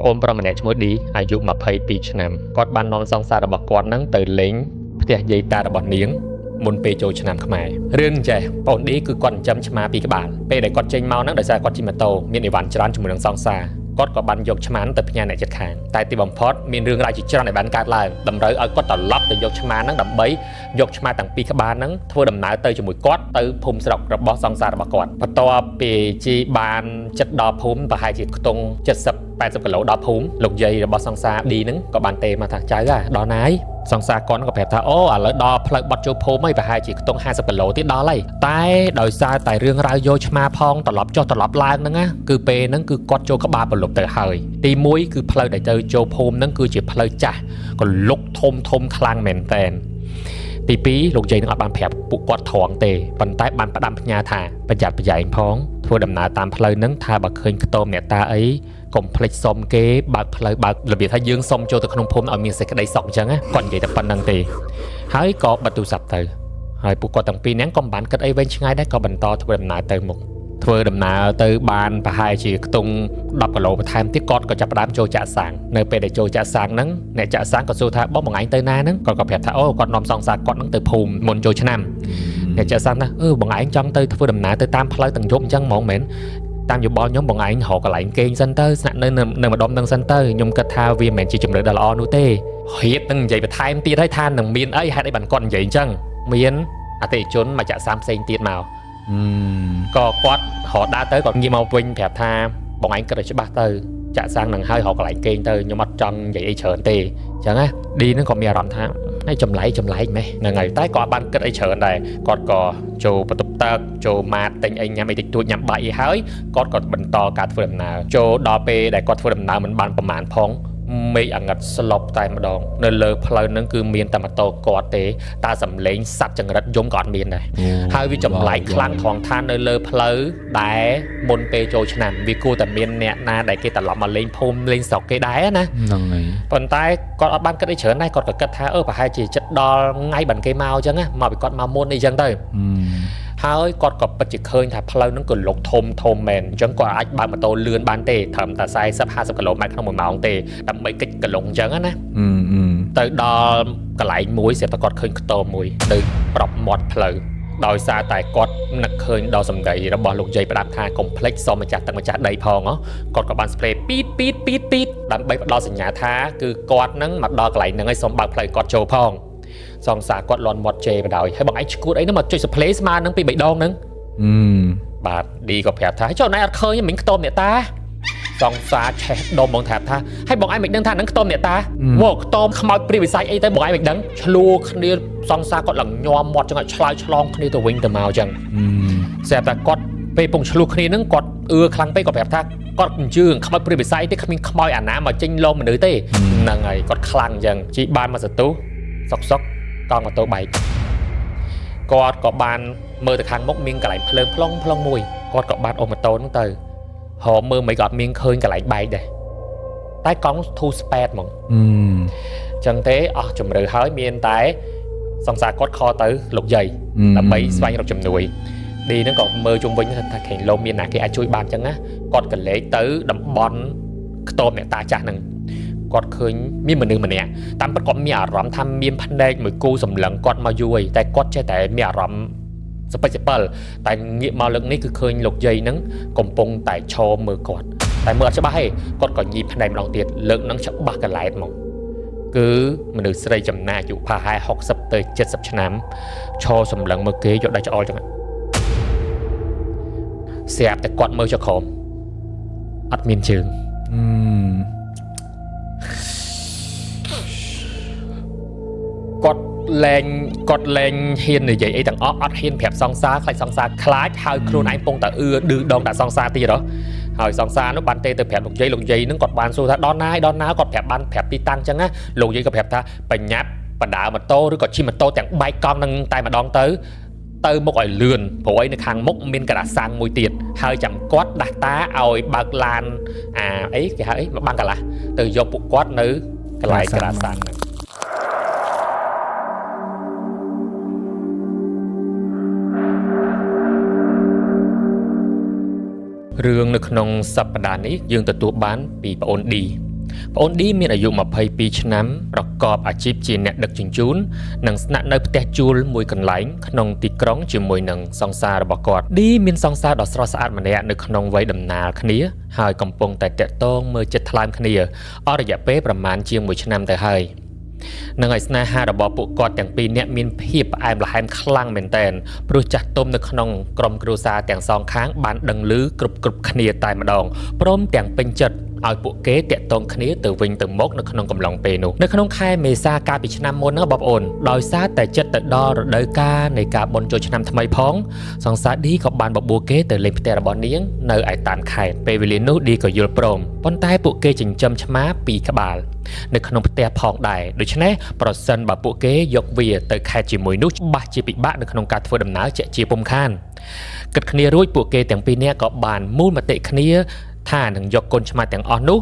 ប្អូនប្រុសម្នាក់ឈ្មោះឌីអាយុ22ឆ្នាំគាត់បាននាំសង្សាររបស់គាត់នឹងទៅលេងផ្ទះយាយតារបស់នាងមុនពេលចូលឆ្នាំខ្មែររឿងចេះប្អូនឌីគឺគាត់ចិញ្ចឹមឆ្មាពីរក្បាលពេលដែលគាត់ចេញមកហ្នឹងដោយសារគាត់ជិះម៉ូតូមានអីវ៉ាន់ច្រើនជាមួយនឹងសង្សារគាត់ក៏បានយកឆ្មាទៅផ្ញើអ្នកជិតខាងតែទីបំផុតមានរឿងរ៉ាវជាច្រើនដែលបានកើតឡើងតម្រូវឲ្យគាត់ត្រឡប់ទៅយកឆ្មាហ្នឹងដើម្បីយកឆ្មាទាំងពីរក្បាលហ្នឹងធ្វើដំណើរទៅជាមួយគាត់ទៅភូមិស្រុករបស់សង្សាររបស់គាត់បន្ទាប់ពីជីបានចិត្តដល់ភូមិប្រហែលជាខ្ទង់70 80គីឡូដល់ភូមិលោកយាយរបស់សង្សារឌីហ្នឹងក៏បានទេមកថាចៅដល់ណាយសង្សារគាត់ក៏ប្រាប់ថាអូឥឡូវដល់ផ្លូវបត់ចូលភូមិហើយប្រហែលជាខ្ទង់50គីឡូទៀតដល់ហើយតែដោយសារតែរឿងរ៉ាវយកឆ្មាផងត្រឡប់ចុះត្រឡប់ឡើងហ្នឹងណាគឺពេលហ្នឹងគឺគាត់ចូលក្បាលប្រលប់ទៅហើយទី1គឺផ្លូវដែលទៅចូលភូមិហ្នឹងគឺជាផ្លូវចាស់កលុកធំធំខ្លាំងមែនតែនទី2លោកយាយនឹងអត់បានប្រាប់ពួកគាត់ត្រង់ទេប៉ុន្តែបានផ្ដាំផ្ញើថាប្រយ័ត្នប្រយែងផងធ្វើដំណើរតាមផ្លូវហ្នឹងថាបើឃើញខ្ទមអ្នកតាអីកុំភ្លេចសុំគេបើកផ្លូវបើករបៀបថាយើងសុំចូលទៅក្នុងភូមិឲ្យមានសេចក្តីសុខអញ្ចឹងណាគាត់និយាយតែប៉ុណ្្នឹងទេហើយក៏បិទទូរស័ព្ទទៅហើយពួកគាត់ទាំងពីរនាក់ក៏មិនបានគិតអីវែងឆ្ងាយដែរក៏បន្តធ្វើដំណើរទៅមុខធ្វើដំណើរទៅបានប្រហែលជាខ្ទង់10គីឡូបន្ថែមទៀតគាត់ក៏ចាប់ផ្ដើមចូលចាក់សាំងនៅពេលដែលចូលចាក់សាំងហ្នឹងអ្នកចាក់សាំងក៏សួរថាបងបងឯងទៅណាហ្នឹងគាត់ក៏ប្រាប់ថាអូគាត់នាំសង្សារគាត់ហ្នឹងទៅភូមិមុនចូលឆ្នាំអ្នកចាក់សាំងថាអឺបងឯងចង់ទៅធ្វើដំណើរទៅតាមផ្លូវទាំងយប់អញ្ចឹងហ្មងមែនតាមយោបល់ខ្ញុំបងឯងរកកន្លែងគេងសិនទៅស្នាក់នៅនៅម្ដុំនឹងសិនទៅខ្ញុំគិតថាវាមិនមែនជាជម្រើសដ៏ល្អនោះទេរៀបនឹងនិយាយបន្ថែមទៀតហើយថានឹងមានអីហេតុអីបានគាត់និយាយអញ្ចឹងមានអតិថិជនមកចាក់សាំងផ្សេងទៀតមកក៏គាត់រត់ដើរទៅគាត់ងាកមកវិញប្រាប់ថាបងឯងគិតឲ្យច្បាស់ទៅចាក់សាំងនឹងហើយរកកន្លែងគេងទៅខ្ញុំអត់ចង់និយាយអីច្រើនទេអញ្ចឹងណាឌីនឹងក៏មានអារម្មណ៍ថាហើយចម្លែកចម្លែកម៉េះហ្នឹងហើយតែក៏អត់បានគិតអីច្រើនដែរគាត់ក៏ចូលបន្ទប់ទឹកចូលម៉ាតទិញអីញ៉ាំអីតិចតួចញ៉ាំបាយអីហើយគាត់ក៏បន្តការធ្វើដំណើរចូលដល់ពេលដែលគាត់ធ្វើដំណើរមិនបានប្រមាណផងមេឃអាងឹតស្លប់តែម្ដងនៅលើផ្លូវហ្នឹងគឺមានតែម៉ូតូគាត់ទេតែសំឡេងសត្វចង្រិតយំក៏អត់មានដែរហើយវាចម្លែកខ្លាំងត្រង់ថានៅលើផ្លូវដែលមុនពេលចូលឆ្នាំវាគួរតែមានអ្នកណាដែលគេត្រឡប់មកលេងភូមិលេងស្រុកគេដែរណា ហ្នឹងហើយ ប៉ុន្តែគាត់អត់បានគិតអីច្រើនដែរគាត់ក៏គិតថាអឺប្រហែលជាចិត្តដល់ថ្ងៃបានគេមកអញ្ចឹងណាមកពីគាត់មកមុនអីចឹងទៅហើយគាត់ក៏ពិតជាឃើញថាផ្លូវហ្នឹងក៏លុកធំធំមែនអញ្ចឹងគាត់អាចបើកម៉ូតូលឿនបានទេត្រឹមតែ40 50គីឡូម៉ែត្រក្នុង1ម៉ោងទេដើម្បីគេចកលុងអញ្ចឹងណាទៅដល់កន្លែងមួយស្រាប់តែគាត់ឃើញខ្ទមមួយនៅប្របមាត់ផ្លូវដោយសារតែគាត់នឹកឃើញដល់សម្ដីរបស់លោកយាយប្រាប់ថាកុំភ្លេចសុំម្ចាស់ទឹកម្ចាស់ដីផងគាត់ក៏បាន spray ពីតពីតពីតពីតដើម្បីផ្ដល់សញ្ញាថាគឺគាត់នឹងមកដល់កន្លែងហ្នឹងឲ្យសុំបើកផ្លូវគាត់ចូលផងសង្សារគាត់លន់មាត់ជេរបដ ாய் ហើយបងឯងឈួតអីហ្នឹងមកចុច spray ស្មើនឹងពី3ដងហ្នឹងបាទឌីក៏ប្រាប់ថាចុះណៃអត់ឃើញមិញខ្ទមអ្នកតាសង្សារឆេះដុំបងប្រាប់ថាហើយបងឯងមិនដឹងថានឹងខ្ទមអ្នកតាមកខ្ទមខ្មោចព្រាយវិស័យអីទៅបងឯងមិនដឹងឆ្លួគ្នាសង្សារគាត់ឡើងញោមមាត់ចឹងឲ្យឆ្លើយឆ្លងគ្នាទៅវិញទៅមកចឹងស្រាប់តែគាត់ពេលពងឆ្លោះគ្នានឹងគាត់អឺខ្លាំងពេកគាត់ប្រាប់ថាគាត់មិនជឿខ្មោចព្រាយវិស័យទេគ្មានខ្មោចអាណាមកចេញលងមនុស្សទេហ្នឹងហើយគាត់ខ្លាំងចឹងជីបានមកសន្ទុះសុកសុកកង់ម៉ូតូបែកគាត់ក៏បានមើលទៅខាងមុខមានកន្លែងភ្លើងផ្លុងផ្លុងមួយគាត់ក៏បានអូសម៉ូតូហ្នឹងទៅរកមើលមិនក៏អត់មានឃើញកន្លែងបែកដែរតែកង់ធូស្ប៉ែតហ្មងចឹងទេអស់ជំរឿហើយមានតែសង្សារគាត់ខទៅលោកយាយដើម្បីស្វែងរកជំនួយឌីហ្នឹងក៏មើលជុំវិញថាខេងលោមានណាគេអាចជួយបានចឹងណាគាត់ក៏លេចទៅតំបន់ខ្ទមអ្នកតាចាស់ហ្នឹងគាត់ឃើញមានមនុស្សម្នាក់តាមពិតគាត់មានអារម្មណ៍ថាមានភ្នែកមួយគូសម្លឹងគាត់មកយូរហើយតែគាត់ចេះតែមានអារម្មណ៍សពិចសពិលតែងាកមកលើកនេះគឺឃើញលោកយាយហ្នឹងកំពុងតែឈរមើលគាត់តែមើលអត់ច្បាស់ទេគាត់ក៏ញីភ្នែកម្ដងទៀតលើកហ្នឹងច្បាស់កន្លែតហ្មងគឺមនុស្សស្រីចំណាស់អាយុប្រហែល60ទៅ70ឆ្នាំឈរសម្លឹងមើលគេយកដៃច្អល់ចឹងស្រាប់តែគាត់មើលចុះក្រោមអត់មានជើងគាត់លែងគាត់លែងហ៊ាននិយាយអីទាំងអស់អត់ហ៊ានប្រាប់សង្សារខ្លាចសង្សារខ្លាចហើយខ្លួនឯងពងតែអឺឌឺដងដាក់សង្សារទៀតហ៎ហើយសង្សារនោះបានទេទៅប្រាប់លោកយាយលោកយាយនឹងគាត់បានសួរថាដល់ណាដល់ណាគាត់ប្រាប់បានប្រាប់ទីតាំងចឹងណាលោកយាយក៏ប្រាប់ថាបញ្ញាប់បដើម៉ូតូឬក៏ជិះម៉ូតូទាំងបែកកង់នឹងតែម្ដងទៅទៅមុខឲ្យលឿនព្រោះអីនៅខាងមុខមានក្តារសាំងមួយទៀតហើយចាំគាត់ដាស់តាឲ្យបើកឡានអាអីគេហៅអីមកបាំងកន្លះទៅយកពួកគាត់នៅកន្លែងក្តារសាំងហ្នឹងរឿងនៅក្នុងសប្តាហ៍នេះយើងទទួលបានពីប្អូនឌី ប្អូនឌីមានអាយុ22ឆ្នាំប្រកបអាជីពជាអ្នកដឹកជញ្ជូននិងស្នាក់នៅផ្ទះជួលមួយកន្លែងក្នុងទីក្រុងជាមួយនឹងសង្សាររបស់គាត់ឌីមានសង្សារដ៏ស្រស់ស្អាតម្នាក់នៅក្នុងវ័យដំណាលគ្នាហើយកំពុងតែតាក់ទងមើលចិត្តថ្លើមគ្នាអស់រយៈពេលប្រមាណជាង1ឆ្នាំទៅហើយនឹងឲ្យស្នេហារបស់ពួកគាត់ទាំងពីរនាក់មានភាពផ្អែមល្ហែមខ្លាំងមែនទែនព្រោះចាស់ទុំនៅក្នុងក្រុមគ្រួសារទាំងសងខាងបានដឹងឮគ្រប់គ្នាតែម្ដងព្រមទាំងពេញចិត្តឲ្យពួកគេតាក់ទងគ្នាទៅវិញទៅមកនៅក្នុងកំឡុងពេលនោះនៅក្នុងខែមេសាកាលពីឆ្នាំមុនហ្នឹងបងប្អូនដោយសារតែចិត្តទៅដល់រដូវកាលនៃការបន់ចូលឆ្នាំថ្មីផងសង្សារឌីក៏បានបបួលគេទៅលេងផ្ទះរបស់នាងនៅឯតាមខេត្តពេលវេលានោះឌីក៏យល់ព្រមប៉ុន្តែពួកគេចិញ្ចឹមឆ្មាពីរក្បាលនៅក្នុងផ្ទះផងដែរដូច្នេះប្រសិនបើពួកគេយកវាទៅខេត្តជាមួយនោះច្បាស់ជាពិបាកនៅក្នុងការធ្វើដំណើរជាក់ជាពុំខានគិតគ្នារួចពួកគេទាំងពីរនាក់ក៏បានមូលមតិគ្នាថានឹងយកកូនឆ្មាទាំងអស់នោះ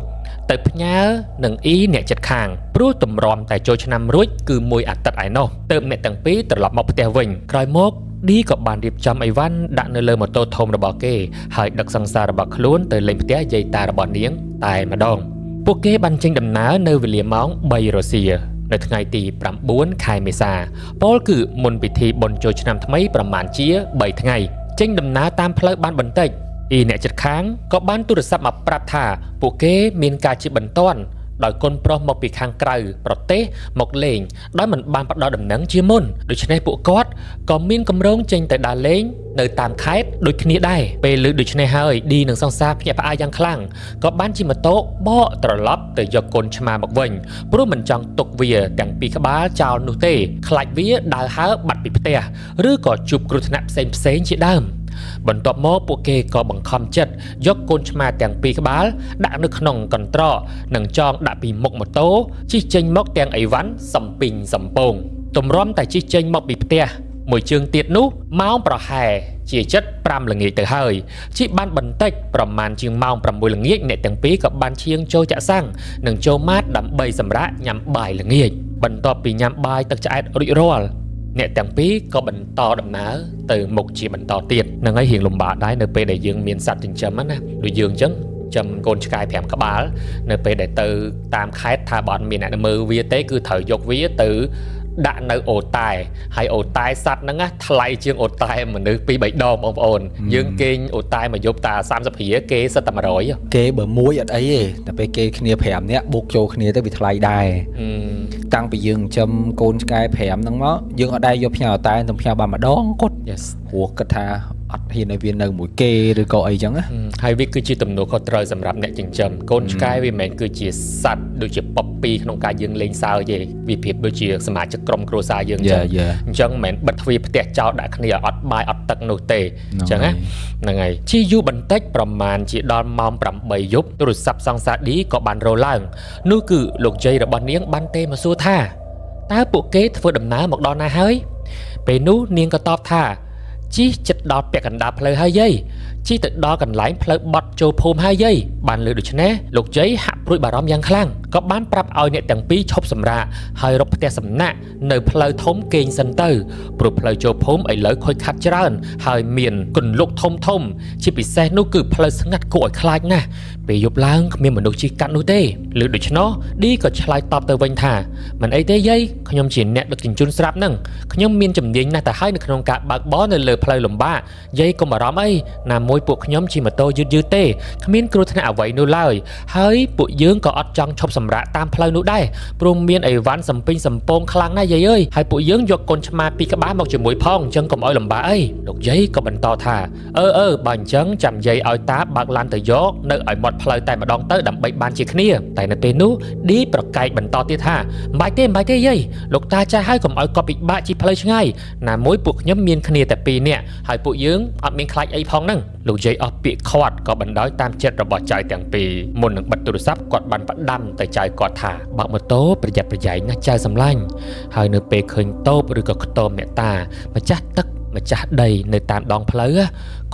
ទៅផ្ញើនឹងអ៊ីអ្នកចិត្តខាងព្រោះទម្រាំតែចូលឆ្នាំរួចគឺមួយអាទិត្យឯណោះទើបអ្នកទាំងពីរត្រឡប់មកផ្ទះវិញក្រោយមកឌីក៏បានរៀបចំអីវ៉ាន់ដាក់នៅលើម៉ូតូធំរបស់គេហើយដឹកសង្សាររបស់ខ្លួនទៅលេងផ្ទះយាយតារបស់នាងតែម្ដងពួកគេបានចេញដំណើរនៅវេលាម៉ោង3រសៀលនៅថ្ងៃទី9ខែមេសាពោលគឺមុនពិធីបុណ្យចូលឆ្នាំថ្មីប្រមាណជា3ថ្ងៃចេញដំណើរតាមផ្លូវបានបន្តិចអ៊ីអ្នកចិត្តខាងក៏បានទូរស័ព្ទមកប្រាប់ថាពួកគេមានការជាបន្ទាន់ដោយកូនប្រុសមកពីខាងក្រៅប្រទេសមកលេងដោយមិនបានផ្ដល់ដំណឹងជាមុនដូច្នេះពួកគាត់ក៏មានកម្រងចេញទៅដើរលេងនៅតាមខេត្តដូចគ្នាដែរពេលលើដូច្នេះហើយឌីនិងសង្សារភ្ញាក់ផ្អើលយ៉ាងខ្លាំងក៏បានជិះម៉ូតូបកត្រឡប់ទៅយកកូនឆ្មាមកវិញព្រោះមិនចង់ទុកវាទាំងពីរក្បាលចោលនោះទេខ្លាចវាដើរហើរបាត់ពីផ្ទះឬក៏ជួបគ្រោះថ្នាក់ផ្សេងៗជាដើមបន្ទាប់មកពួកគេក៏បង្ខំចិត្តយកកូនឆ្មាទាំងពីរក្បាលដាក់នៅក្នុងកន្ត្រកនិងចងដាក់ពីមុខម៉ូតូជិះចេញមកទាំងអីវ៉ាន់សំពីងសំពងទម្រាំតែជិះចេញមកពីផ្ទះមួយជើងទៀតនោះម៉ោងប្រហែលជាជិត5ល្ងាចទៅហើយជិះបានបន្តិចប្រមាណជាងម៉ោង6ល្ងាចអ្នកទាំងពីរក៏បានឈៀងចូលចាក់សាំងនិងចូលម៉ាតដើម្បីសម្រាកញ៉ាំបាយល្ងាចបន្ទាប់ពីញ៉ាំបាយទឹកឆ្អែតរួចរាល់អ្នកទាំងពីរក៏បន្តដំណើរទៅមុខជាបន្តទៀតហ្នឹងហើយរៀងលំបាកដែរនៅពេលដែលយើងមានសត្វចិញ្ចឹមណាដូចយើងអញ្ចឹងចិញ្ចឹមកូនឆ្កែ5ក្បាលនៅពេលដែលទៅតាមខេត្តថាបើអត់មានអ្នកមើលវាទេគឺត្រូវយកវាទៅដាក់នៅអូតែហើយអូតែសត្វហ្នឹងណាថ្លៃជាងអូតែមនុស្ស2 3ដងបងប្អូនយើងគេងអូតែមួយយប់តា30រៀលគេសិតតែ100គេបើមួយអត់អីទេតែពេលគេគ្នា5នាក់បុកចូលគ្នាទៅវាថ្លៃដែរតាំងពីយើងចិញ្ចឹមកូនឆ្កែ5ហ្នឹងមកយើងអត់ដែរយកផ្ញើអូតែទៅផ្ញើបានម្ដងគាត់ Yes ព្រោះគិតថាអត់ហ៊ានឲ្យវានៅមួយគេឬក៏អីចឹងណាហើយវាគឺជាទំនួលខុសត្រូវសម្រាប់អ្នកចិញ្ចឹមកូនឆ្កែវាមិនមែនគឺជាសត្វដូចជាប៉ុបពីក្នុងការយើងលេងសើចទេវាប្រៀបដូចជាសមាជិកក្រុមគ្រួសារយើងចឹងអញ្ចឹងមិនមែនបិទទ្វារផ្ទះចោលដាក់គ្នាអត់បាយអត់ទឹកនោះទេអញ្ចឹងណាហ្នឹងហើយជាយូរបន្តិចប្រមាណជាដល់ម៉ោង8យប់ទូរស័ព្ទសង្សារឌីក៏បានរោឡើងនោះគឺលោកយាយរបស់នាងបានទេមកសួរថាតើពួកគេធ្វើដំណើរមកដល់ណាហើយពេលនោះនាងក៏តបថាជិះចិត្តដល់ពាក់កណ្ដាលផ្លូវហើយយាយជិះទៅដល់កន្លែងផ្លូវបត់ចូលភូមិហើយយាយបានលើដូច្នេះលោកយាយហាក់ព្រួយបារម្ភយ៉ាងខ្លាំងក៏បានប្រាប់ឲ្យអ្នកទាំងពីរឈប់សម្រាកហើយរកផ្ទះសំណាក់នៅផ្លូវធំគេងសិនទៅព្រោះផ្លូវចូលភូមិឥឡូវខូចខាត់ច្រើនហើយមានគន្លុកធំធំជាពិសេសនោះគឺផ្លូវស្ងាត់គួរឲ្យខ្លាចណាស់ពេលយប់ឡើងគ្មានមនុស្សជិះកាត់នោះទេលើដូច្នោះឌីក៏ឆ្លើយតបទៅវិញថាមិនអីទេយាយខ្ញុំជាអ្នកដឹកជញ្ជូនស្រាប់ហ្នឹងខ្ញុំមានជំនាញណាស់ទៅហើយនៅក្នុងការបើកបរនៅលើផ្លូវលំបាកយាយកុំបារម្ភអីណាមួយពួកខ្ញុំជិះម៉ូតូយឺតៗទេគ្មានគ្រោះថ្នាក់អ្វីនោះឡើយហើយពួកយើងក៏អត់ចង់ឈប់សម្រាកតាមផ្លូវនោះដែរព្រោះមានអីវ៉ាន់សំពីងសំពងខ្លាំងណាស់យាយអើយហើយពួកយើងយកកូនឆ្មាពីរក្បាលមកជាមួយផងអញ្ចឹងកុំឲ្យលំបាកអីលោកយាយក៏បន្តថាអឺបើអញ្ចឹងចាំយាយឲ្យតាបើកឡានទៅយកនៅឲ្យមាត់ផ្លូវតែម្ដងទៅដើម្បីបានជាគ្នាតែនៅពេលនោះឌីប្រកែកបន្តទៀតថាមិនបាច់ទេយាយលោកតាចាស់ហើយកុំឲ្យគាត់ពិបាកជិះផ្លូវឆ្ងាយណាមួយពួកខ្ញុំមានគ្នាតែ2នាក់ហើយពួកយើងអត់មានខ្លាចអីផងហ្នឹងលោកយាយអស់ពាក្យខាត់ក៏បណ្ដោយតាមចិត្តរបស់ចៅទាំងពីរមុននឹងបិទទូរស័ព្ទគាត់បានផ្ដាំទៅចៅគាត់ថាបើកម៉ូតូប្រយ័ត្នប្រយែងណាស់ចៅសម្លាញ់ហើយនៅពេលឃើញតូបឬក៏ខ្ទមអ្នកតាម្ចាស់ទឹកម្ចាស់ដីនៅតាមដងផ្លូវ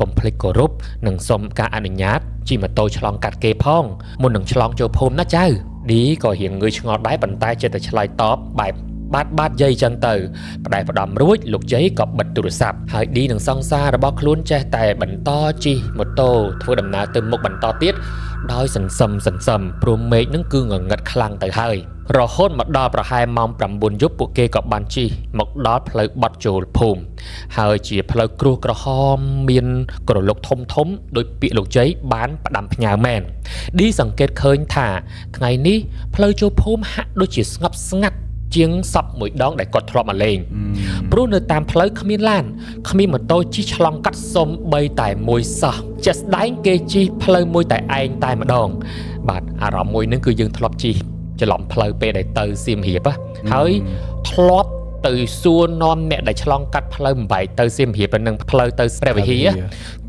កុំភ្លេចគោរពនិងសុំការអនុញ្ញាតជិះម៉ូតូឆ្លងកាត់គេផងមុននឹងឆ្លងចូលភូមិណាចៅឌីក៏រៀងងឿយឆ្ងល់ដែរប៉ុន្តែចិត្តតែឆ្លើយតបបែបបាទយាយចឹងទៅផ្ដែផ្ដំរួចលោកយាយក៏បិទទូរស័ព្ទហើយឌីនឹងសង្សាររបស់ខ្លួនចេះតែបន្តជិះម៉ូតូធ្វើដំណើរទៅមុខបន្តទៀត ដោយសន្សឹមសន្សឹមព្រោះមេឃនឹងគឺងងឹតខ្លាំងទៅហើយរហូតមកដល់ប្រហែលម៉ោង9យប់ពួកគេក៏បានជិះមកដល់ផ្លូវបត់ចូលភូមិហើយជាផ្លូវក្រួសក្រហមមានក្រឡុកធំធំដោយពាក្យលោកជ័យបានផ្ដាំផ្ញើមែនឌីសង្កេតឃើញថាថ្ងៃនេះផ្លូវចូលភូមិហាក់ដូចជាស្ងប់ស្ងាត់ជាងសពមួយដងដែលគាត់ធ្លាប់មកលេងព្រោះនៅតាមផ្លូវគ្មានឡានគ្មានម៉ូតូជិះឆ្លងកាត់សំបីតែមួយសោះជាក់ស្ដែងគេជិះផ្លូវមួយតែឯងតែម្ដងបាទអារម្មណ៍មួយនឹងគឺយើងធ្លាប់ជិះច្រឡំផ្លូវពេលដែលទៅសៀមរាបហើយធ្លាប់ទៅសួរនាំអ្នកដែលឆ្លងកាត់ផ្លូវបំបែកទៅសៀមរាបនិងផ្លូវទៅព្រះវិហារ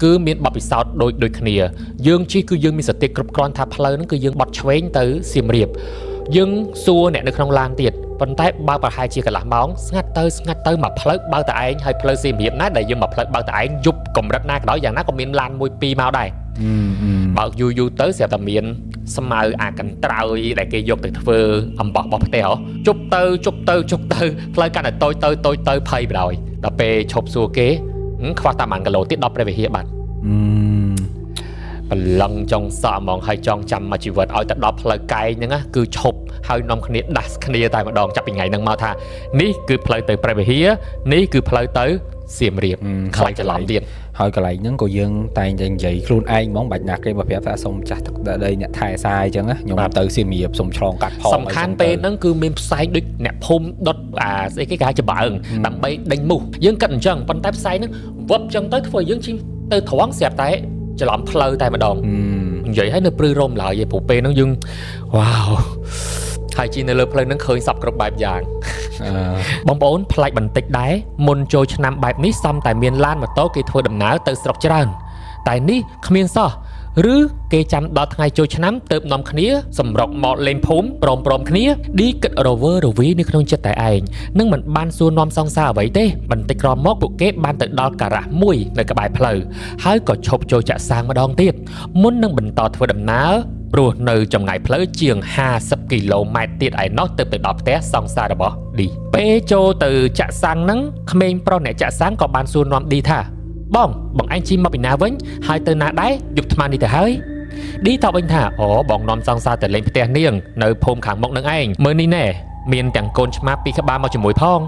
គឺមានបទពិសោធន៍ដូចគ្នាយើងជិះគឺយើងមានសតិគ្រប់គ្រាន់ថាផ្លូវហ្នឹងគឺយើងបត់ឆ្វេងទៅសៀមរាបយើងសួរអ្នកនៅក្នុងឡានទៀតប៉ុន្តែបើប្រហែលជាកន្លះម៉ោងស្ងាត់ទៅស្ងាត់ទៅមកផ្លូវបើកតែឯងហើយផ្លូវសៀមរាបណាដែលយើងមកផ្លូវបើកតែឯងយប់កម្រិតណាក៏ដោយយ៉ាងណាក៏មានឡានមួយពីរមកដែរបើកយូរយូរទៅស្រាប់តែមានស្មៅអាកន្ត្រោយដែលគេយកទៅធ្វើអំបោះរបស់ផ្ទះជប់ទៅជប់ទៅជប់ទៅផ្លូវកាន់តែតូចទៅតូចទៅភ័យបណ្ដោយដល់ពេលឈប់សួរគេខ្វះតែ1គីឡូទៀតដល់ព្រះវិហារបាត់ប្រឡឹងចង់សក់ហ្មងហើយចង់ចាំមួយជីវិតឲ្យទៅដល់ផ្លូវកែងហ្នឹងណាគឺឈប់ហើយនាំគ្នាដាស់គ្នាតែម្ដងចាប់ពីថ្ងៃហ្នឹងមកថានេះគឺផ្លូវទៅព្រះវិហារនេះគឺផ្លូវទៅសៀមរាបខ្លាចច្រឡំទៀតហើយកន្លែងហ្នឹងក៏យើងតែងតែនិយាយខ្លួនឯងហ្មងបាច់ណាគេមកប្រាប់ថាសុំចាស់ទឹកដីអ្នកថែសាយអញ្ចឹងណាខ្ញុំទៅសៀមរាបសុំឆ្លងកាត់ផងសំខាន់ពេលហ្នឹងគឺមានផ្សែងដូចអ្នកភូមិដុតអាស្អីគេគេហៅច្បើងដើម្បីដេញមូសយើងគិតអញ្ចឹងប៉ុន្តែផ្សែងហ្នឹងវឹបអញ្ចឹងទៅធ្វើយើងជិះទៅត្រង់ស្រាប់តែច្រឡំផ្លូវតែម្ដងនិយាយឲ្យនៅព្រឺរោមឡើយឯងព្រោះពេលហ្នឹងយើងវ៉ាវហើយជិះនៅលើផ្លូវហ្នឹងឃើញសពគ្រប់បែបយ៉ាងបងប្អូនប្លែកបន្តិចដែរមុនចូលឆ្នាំបែបនេះសំតែមានឡានម៉ូតូគេធ្វើដំណើរទៅស្រុកច្រើនតែនេះគ្មានសោះឬគេចាំដល់ថ្ងៃចូលឆ្នាំទៅនាំគ្នាសម្រុកមកលេងភូមិព្រមៗគ្នាឌីគិតរវើរវីនៅក្នុងចិត្តតែឯងនឹងមិនបានសួរនាំសង្សារអ្វីទេបន្តិចក្រោយមកពួកគេបានទៅដល់ការ៉ាស់មួយនៅក្បែរផ្លូវហើយក៏ឈប់ចូលចាក់សាំងម្ដងទៀតមុននឹងបន្តធ្វើដំណើរព្រោះនៅចម្ងាយផ្លូវជាង50គីឡូម៉ែត្រទៀតឯណោះទើបទៅដល់ផ្ទះសង្សាររបស់ឌីពេលចូលទៅចាក់សាំងហ្នឹងក្មេងប្រុសអ្នកចាក់សាំងក៏បានសួរនាំឌីថាបងឯងជិះមកពីណាវិញហើយទៅណាដែរយប់ថ្មនេះទៅហើយឌីតបវិញថាអូបងនាំសង្សារទៅលេងផ្ទះនាងនៅភូមិខាងមុខនឹងឯងមើលនេះណែមានទាំងកូនឆ្មាពីរក្បាលមកជាមួយផង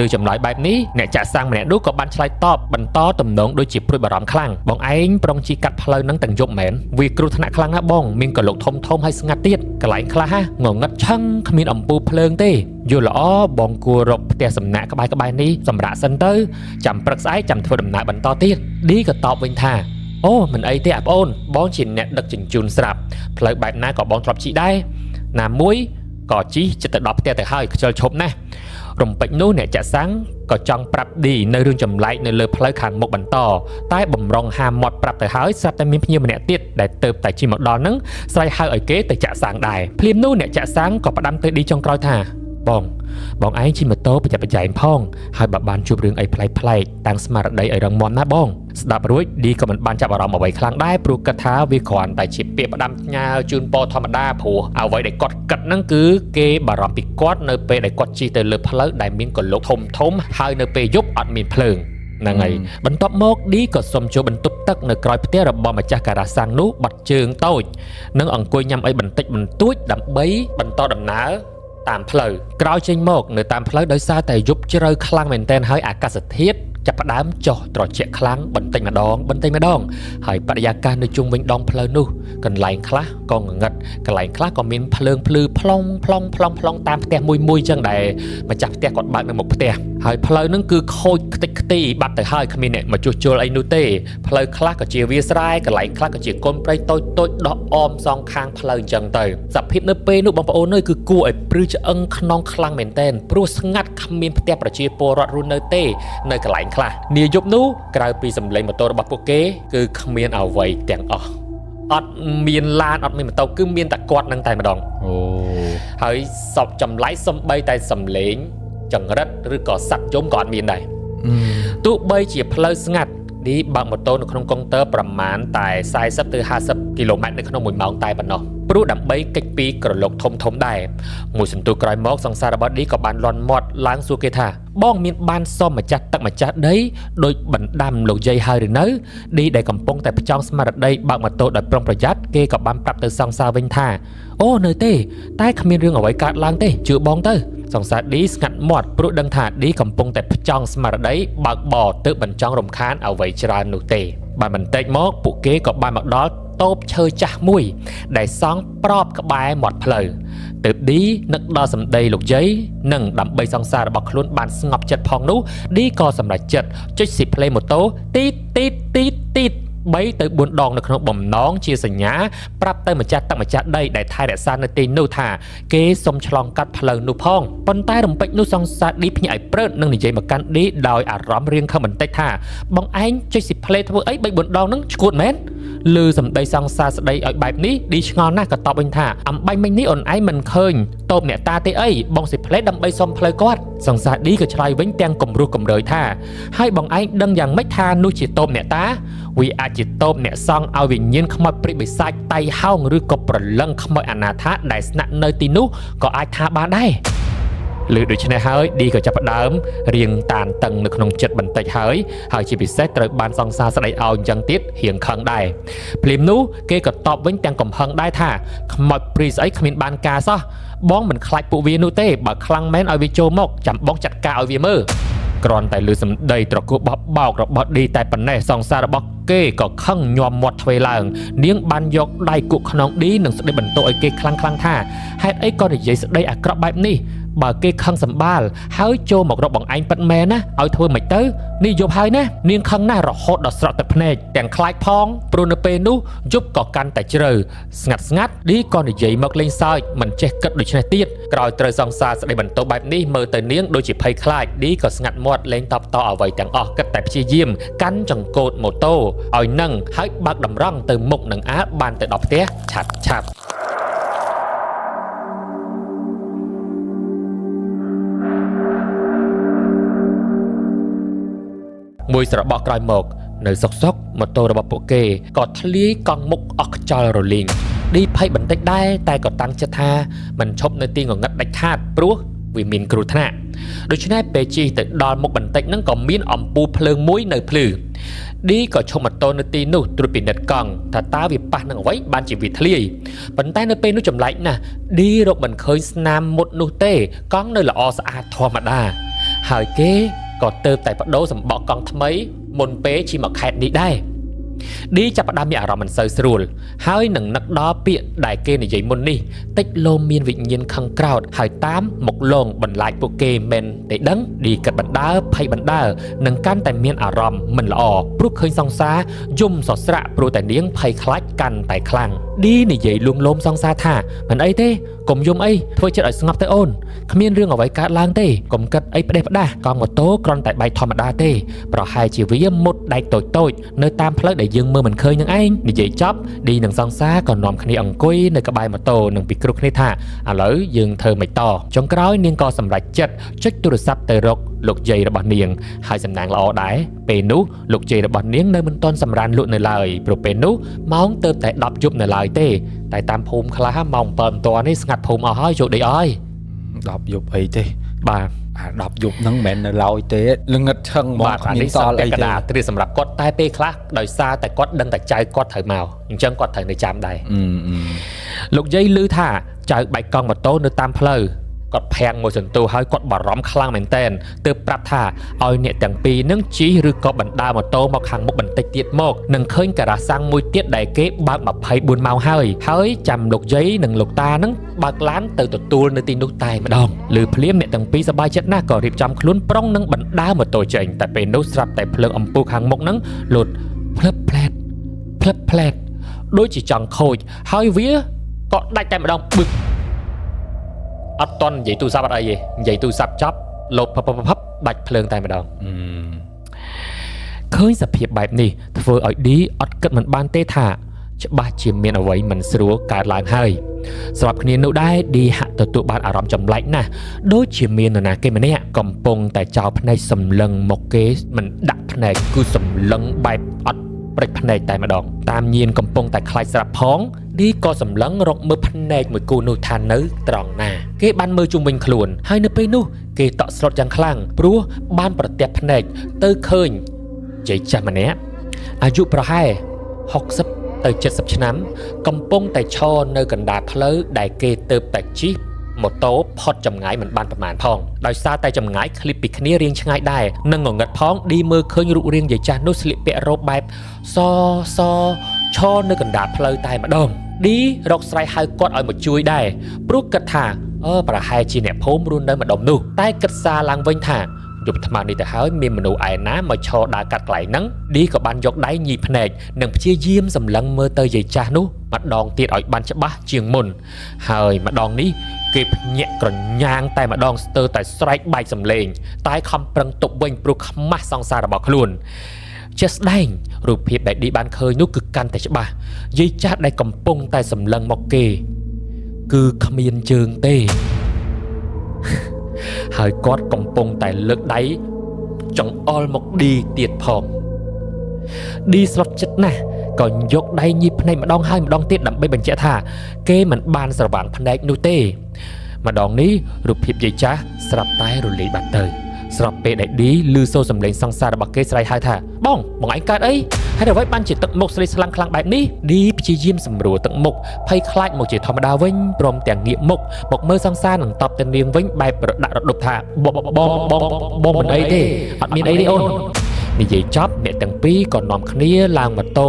ឬចម្លើយបែបនេះអ្នកចាក់សាំងម្នាក់នោះក៏បានឆ្លើយតបបន្តទំនងដូចជាព្រួយបារម្ភខ្លាំងបងឯងប្រុងជិះកាត់ផ្លូវនឹងទាំងយប់មែនវាគ្រោះថ្នាក់ខ្លាំងណាស់បងមានកលុកធំធំហើយស្ងាត់ទៀតកន្លែងខ្លះងងឹតឆឹងគ្មានអំពូលភ្លើងទេយល់ល្អបងគួររកផ្ទះសំណាក់ក្បែរៗនេះសម្រាប់សិនទៅចាំព្រឹកស្អែកចាំធ្វើដំណើរបន្តទៀតឌីក៏តបវិញថាអូមិនអីទេអាប្អូនបងជាអ្នកដឹកជញ្ជូនស្រាប់ផ្លូវបែបណាក៏បងធ្លាប់ជិះដែរណាមួយក៏ជិះចិត្តទៅដល់ផ្ទះទៅហើយខ្ជិលឈប់ណាស់រំពេចនោះអ្នកចាក់សាំងក៏ចង់ប្រាប់ឌីនៅរឿងចម្លែកនៅលើផ្លូវខាងមុខបន្តតែបំរុងហាមាត់ប្រាប់ទៅហើយស្រាប់តែមានភ្ញៀវម្នាក់ទៀតដែលទៅតែជិះមកដល់ហ្នឹងស្រ័យហៅឲ្យគេទៅចាក់សាំងដែរភ្លាមនោះអ្នកចាក់សាំងក៏ផ្ដាំទៅឌីចុងក្រោយថាបងឯងជិះម៉ូតូប្រយ័ត្នប្រយែងផងហើយបើបានជួបរឿងអីប្លែកៗតាំងស្មារតីឲ្យរឹងមាំណាបងស្ដាប់រួចឌីក៏មិនបានចាប់អារម្មណ៍អ្វីខ្លាំងដែរព្រោះគិតថាវាគ្រាន់តែជាពាក្យផ្ដាំផ្ញើជូនពរធម្មតាព្រោះអ្វីដែលគាត់គិតហ្នឹងគឺគេបារម្ភពីគាត់នៅពេលដែលគាត់ជិះទៅលើផ្លូវដែលមានកលុកធំធំហើយនៅពេលយប់អត់មានភ្លើងហ្នឹងហើយបន្ទាប់មកឌីក៏សុំចូលបន្ទប់ទឹកនៅក្រោយផ្ទះរបស់ម្ចាស់ការ៉ាសាំងនោះបាត់ជើងតូចនិងអង្គុយញ៉ាំអីបន្តិចបន្តួចដើម្បីបន្តដំណើរតាមផ្លូវក្រោយចេញមកនៅតាមផ្លូវដោយសារតែយប់ជ្រៅខ្លាំងមែនទែនហើយអាកាសធាតុចាប់ផ្ដើមចុះត្រជាក់ខ្លាំងបន្តិចម្ដងបន្តិចម្ដងហើយបរិយាកាសនៅជុំវិញដងផ្លូវនោះកន្លែងខ្លះក៏ងងឹតកន្លែងខ្លះក៏មានភ្លើងភ្លឺប្លង់ប្លង់ប្លង់ប្លង់តាមផ្ទះមួយមួយចឹងដែលម្ចាស់ផ្ទះគាត់បើកនៅមុខផ្ទះហើយផ្លូវហ្នឹងគឺខូចខ្ទេចខ្ទីបាត់ទៅហើយគ្មានអ្នកមកជួសជុលអីនោះទេផ្លូវខ្លះក៏ជាវាលស្រែកន្លែងខ្លះក៏ជាកូនព្រៃតូចតូចដោះអមសងខាងផ្លូវចឹងទៅសភាពនៅពេលនោះបងប្អូនអើយគឺគួរឲ្យព្រឺឆ្អឹងខ្នងខ្លាំងមែនទែនព្រោះស្ងាត់គ្មានផ្ទះប្រជាពលរដ្ឋរស់នៅទេនៅកន្លែងខ្លះនាយប់នោះក្រៅពីសម្លេងម៉ូតូរបស់ពួកគេគឺគ្មានអ្វីទាំងអស់អត់មានឡានអត់មានម៉ូតូគឺមានតែគាត់នឹងតែម្ដងអូហើយសពចម្លែកសំបីតែសម្លេងចង្រិតឬក៏សត្វយំក៏អត់មានដែរទោះបីជាផ្លូវស្ងាត់ឌីបើកម៉ូតូនៅក្នុងកុងទ័រប្រមាណតែ40ទៅ50គីឡូម៉ែត្រនៅក្នុង1ម៉ោងតែប៉ុណ្ណោះ ព្រោះដើម្បីកិច្ចពីក្រឡុកធំធំដែរមួយសន្ទុះក្រោយមកសង្សាររបស់ឌីក៏បានលន់មាត់ឡើងសួរគេថាបងមានបានសុំម្ចាស់ទឹកម្ចាស់ដីដោយបណ្ដាំលោកយាយហើយឬនៅឌីដែលកំពុងតែផ្ចង់ស្មារតីបើកម៉ូតូដោយប្រុងប្រយ័ត្នគេក៏បានប្រាប់ទៅសង្សារវិញថាអូនៅទេតែគ្មានរឿងអ្វីកើតឡើងទេជឿបងទៅសង្សារឌីស្ងាត់មាត់ព្រោះដឹងថាឌីកំពុងតែផ្ចង់ស្មារតីបើកបរទើបមិនចង់រំខានអ្វីច្រើននោះទេបានបន្តិចមកពួកគេក៏បានមកដល់តូបឈើចាស់មួយដែលសង់ប្របក្បែរមាត់ផ្លូវទើបឌីនឹកដល់សម្ដីលោកយាយនិងដើម្បីសង្សាររបស់ខ្លួនបានស្ងប់ចិត្តផងនោះឌីក៏សម្រេចចិត្តចុចស៊ីផ្លេម៉ូតូទីតទីតទីតទីត3ទៅ4ដងនៅក្នុងបំណងជាសញ្ញាប្រាប់ទៅម្ចាស់ទឹកម្ចាស់ដីដែលថែរក្សានៅទីនោះថាគេសុំឆ្លងកាត់ផ្លូវនោះផងប៉ុន្តែរំពេចនោះសង្សារឌីភ្ញាក់ឲ្យព្រឺតនិងនិយាយមកកាន់ឌីដោយអារម្មណ៍រៀងខឹងបន្តិចថាបងឯងចុចស៊ីផ្លេធ្វើអី3 4ដងហ្នឹងឈួតមែនឮសម្ដីសង្សារស្ដីឲ្យបែបនេះឌីឆ្ងល់ណាស់ក៏តបវិញថាអំបាញ់មិញនេះអូនឯងមិនឃើញតូបអ្នកតាទេអីបងស៊ីផ្លេដើម្បីសុំផ្លូវគាត់សង្សារឌីក៏ឆ្លើយវិញទាំងគំរោះគំរើយថាហើយបងឯងដឹងយ៉ាងម៉េចថានោះជាតូបអ្នកតាវាអាចជាតូបអ្នកសង់ឲ្យវិញ្ញាណខ្មោចព្រាយបិសាចតៃហោងឬក៏ប្រលឹងខ្មោចអនាថាដែលស្នាក់នៅទីនោះក៏អាចថាបានដែរឬដូច្នេះហើយឌីក៏ចាប់ផ្ដើមរៀងតានតឹងនៅក្នុងចិត្តបន្តិចហើយហើយជាពិសេសត្រូវបានសង្សារស្ដីឲ្យអញ្ចឹងទៀតរៀងខឹងដែរភ្លាមនោះគេក៏តបវិញទាំងកំហឹងដែរថាខ្មោចព្រាយស្អីគ្មានបានការសោះបងមិនខ្លាចពួកវានោះទេបើខ្លាំងមែនឲ្យវាចូលមកចាំបងចាត់ការឲ្យវាមើលគ្រាន់តែលើសម្ដីត្រគោះបោះបោករបស់ឌីតែប៉ុណ្ណេះសង្សាររបស់គេក៏ខឹងញោមមាត់ទ្វេឡើងនាងបានយកដៃគក់ខ្នងឌីនិងស្ដីបន្ទោឲ្យគេខ្លាំងៗថាហេតុអីក៏និយាយស្ដីអាក្រក់បែបនេះបើគេខឹងសម្បាលហើយចូលមករកបងឯងពិតមែនណាឲ្យធ្វើមិនទៅនេះយប់ហើយណានាងខឹងណាស់រហូតដល់ស្រក់ទឹកភ្នែកទាំងខ្លាចផងព្រោះនៅពេលនោះយប់ក៏កាន់តែជ្រៅស្ងាត់ស្ងាត់ឌីក៏និយាយមកលេងសើចមិនចេះគិតដូច្នេះទៀតក្រោយត្រូវសង្សារស្ដីបន្ទោបែបនេះមើលទៅនាងដូចជាភ័យខ្លាចឌីក៏ស្ងាត់មាត់លែងតបតអ្វីទាំងអស់គិតតែព្យាយាមកាន់ចង្កូតម៉ូតូឲ្យនឹងហើយបើកតម្រង់ទៅមុខនឹងអាលបានទៅដល់ផ្ទះឆាប់ឆាប់មួយស្របក់ក្រោយមកនៅសុកសុកម៉ូតូរបស់ពួកគេក៏ធ្លាយកង់មុខអស់ខ្យល់រលីងឌីភ័យបន្តិចដែរតែក៏តាំងចិត្តថាមិនឈប់នៅទីងងឹតដាច់ខាតព្រោះវាមានគ្រោះថ្នាក់ដូច្នេះពេលជិះទៅដល់មុខបន្តិចហ្នឹងក៏មានអំពូលភ្លើងមួយនៅភ្លឺឌីក៏ឈប់ម៉ូតូនៅទីនោះត្រួតពិនិត្យកង់ថាតើវាប៉ះនឹងអ្វីបានជាវាធ្លាយប៉ុន្តែនៅពេលនោះចម្លែកណាស់ឌីរកមិនឃើញស្នាមមុតនោះទេកង់នៅល្អស្អាតធម្មតាហើយគេក៏ទៅតែបដូរសម្បកកង់ថ្មីមុនពេលជិះមកខេត្តនេះដែរឌីចាប់ផ្ដើមមានអារម្មណ៍មិនសូវស្រួលហើយនឹងនឹកដល់ពាក្យដែលគេនិយាយមុននេះតិចលោមមានវិញ្ញាណខឹងក្រោតហើយតាមមកលងបន្លាចពួកគេមិនទេដឹងឌីគិតបណ្ដើភ័យបណ្ដើនឹងកាន់តែមានអារម្មណ៍មិនល្អព្រោះឃើញសង្សារយំសស្រាក់ព្រោះតែនាងភ័យខ្លាចកាន់តែខ្លាំងឌីនិយាយលួងលោមសង្សារថាមិនអីទេកុំយំអីធ្វើចិត្តឲ្យស្ងប់ទៅអូនគ្មានរឿងអ្វីកើតឡើងទេកុំគិតអីផ្ដេសផ្ដាស់កង់ម៉ូតូគ្រាន់តែបែកធម្មតាទេប្រហែលជាវាមុតដែកតូចៗនៅតាមផ្លូវដែលយើងមើលមិនឃើញនឹងឯងនិយាយចប់ឌីនិងសង្សារក៏នាំគ្នាអង្គុយនៅក្បែរម៉ូតូនិងពិគ្រោះគ្នាថាឥឡូវយើងធ្វើម៉េចតចុងក្រោយនាងក៏សម្រេចចិត្តចុចទូរស័ព្ទទៅរកលោកយាយរបស់នាងហើយសំណាងល្អដែរពេលនោះលោកយាយរបស់នាងនៅមិនទាន់សម្រានលក់នៅឡើយព្រោះពេលនោះម៉ោងទៅតែ10យប់នៅឡើយទេតែតាមភូមិខ្លះម៉ោង7មិនទាន់នេះស្ងាត់ភូមិអស់ហើយចូលដេកអស់ហើយ10យប់អីទេបាទអា10យប់ហ្នឹងមិនមែននៅឡើយទេល្ងឹតឆឹងហ្មងគ្មានសល់អីទេកដាត្រៀមសម្រាប់គាត់តែពេលខ្លះដោយសារតែគាត់ដឹងតែចៅគាត់ត្រូវមកអញ្ចឹងគាត់ត្រូវនៅចាំដែរលោកយាយឮថាចៅបែកកង់ម៉ូតូនៅតាមផ្លូវគាត់ភាំងមួយសន្ទុះហើយគាត់បារម្ភខ្លាំងមែនតែនទើបប្រាប់ថាឲ្យអ្នកទាំងពីរនឹងជិះឬក៏បណ្ដើរម៉ូតូមកខាងមុខបន្តិចទៀតមកនឹងឃើញការ៉ាសាំងមួយទៀតដែលគេបើក24ម៉ោងហើយហើយចាំលោកយាយនិងលោកតានឹងបើកឡានទៅទទួលនៅទីនោះតែម្ដងឬភ្លាមអ្នកទាំងពីរសប្បាយចិត្តណាស់ក៏រៀបចំខ្លួនប្រុងនឹងបណ្ដើរម៉ូតូចេញតែពេលនោះស្រាប់តែភ្លើងអំពូលខាងមុខនឹងលោតភ្លឹបផ្លែតភ្លឹបផ្លែតដូចជាចង់ខូចហើយវាក៏ដាច់តែម្ដងបឹកអត់តន់និយាយទូរស័ព្ទអត់អីទេនិយាយទូរស័ព្ទចប់លោតផឹបផឹបផឹបដាច់ភ្លើងតែម្ដងឃើញសភាពបែបនេះធ្វើឲ្យឌីអត់គិតមិនបានទេថាច្បាស់ជាមានអ្វីមិនស្រួលកើតឡើងហើយស្របគ្នានោះដែរឌីហាក់ទទួលបានអារម្មណ៍ចម្លែកណាស់ដូចជាមាននរណាគេម្នាក់កំពុងតែចោលភ្នែកសម្លឹងមកគេមិនដាក់ភ្នែកគឺសម្លឹងបែបអត់ ព្រិចភ្នែកតែម្ដងតាមញៀនកំពុងតែខ្លាចស្រាប់ផងឌីក៏សម្លឹងរកមើលភ្នែកមួយគូនោះថានៅត្រង់ណាគេបានមើលជុំវិញខ្លួនហើយនៅពេលនោះគេតក់ស្លុតយ៉ាងខ្លាំងព្រោះបានប្រទះភ្នែកទៅឃើញយាយចាស់ម្នាក់អាយុប្រហែល60ទៅ70ឆ្នាំកំពុងតែឈរនៅកណ្ដាលផ្លូវដែលគេទៅតែជិះម៉ូតូផុតចម្ងាយមិនបានប្រមាណផងដោយសារតែចម្ងាយឃ្លីបពីគ្នារៀងឆ្ងាយដែរនិងងងឹតផងឌីមើលឃើញរូបរាងយាយចាស់នោះស្លៀកពាក់រ៉ូបបែបសសឈរនៅកណ្ដាលផ្លូវតែម្ដងឌីរកស្រែកហៅគាត់ឲ្យមកជួយដែរព្រោះគិតថាប្រហែលជាអ្នកភូមិរស់នៅម្ដុំនោះតែគិតសារឡើងវិញថាយប់ថ្មនេះទៅហើយមានមនុស្សឯណាមកឈរដើរកាត់កន្លែងហ្នឹងឌីក៏បានយកដៃញីភ្នែកនិងព្យាយាមសម្លឹងមើលទៅយាយចាស់នោះម្ដងទៀតឲ្យបានច្បាស់ជាងមុនហើយម្ដងនេះគេភ្ញាក់ក្រញាងតែម្ដងស្ទើរតែស្រែកបែកសំឡេងតែខំប្រឹងទប់វិញព្រោះខ្មាស់សង្សាររបស់ខ្លួនជាស្ដែងរូបភាពដែលឌីបានឃើញនោះគឺកាន់តែច្បាស់យាយចាស់ដែលកំពុងតែសម្លឹងមកគេគឺគ្មានជើងទេហើយគាត់កំពុងតែលើកដៃចង្អុលមកឌីទៀតផងឌីស្លុតចិត្តណាស់ក៏យកដៃញីភ្នែកម្ដងហើយម្ដងទៀតដើម្បីបញ្ជាក់ថាគេមិនបានស្រវាំងភ្នែកនោះទេម្ដងនេះរូបភាពយាយចាស់ស្រាប់តែរលាយបាត់ទៅស្រាប់ពេលដែលឌីឮសូរសំឡេងសង្សាររបស់គេស្រែកហៅថាបងបងឯងកើតអីហើយអ្វីបានជាទឹកមុខស្លេកស្លាំងខ្លាំងបែបនេះឌីព្យាយាមសម្រួលទឹកមុខភ័យខ្លាចមកជាធម្មតាវិញព្រមទាំងងាកមុខមកមើលសង្សារនឹងតបទៅនាងវិញបែបរដាក់រដប់ថាបងបងបងបងមិនអីទេអត់មានអីទេអូននិយាយចប់អ្នកទាំងពីរក៏នាំគ្នាឡើងម៉ូតូ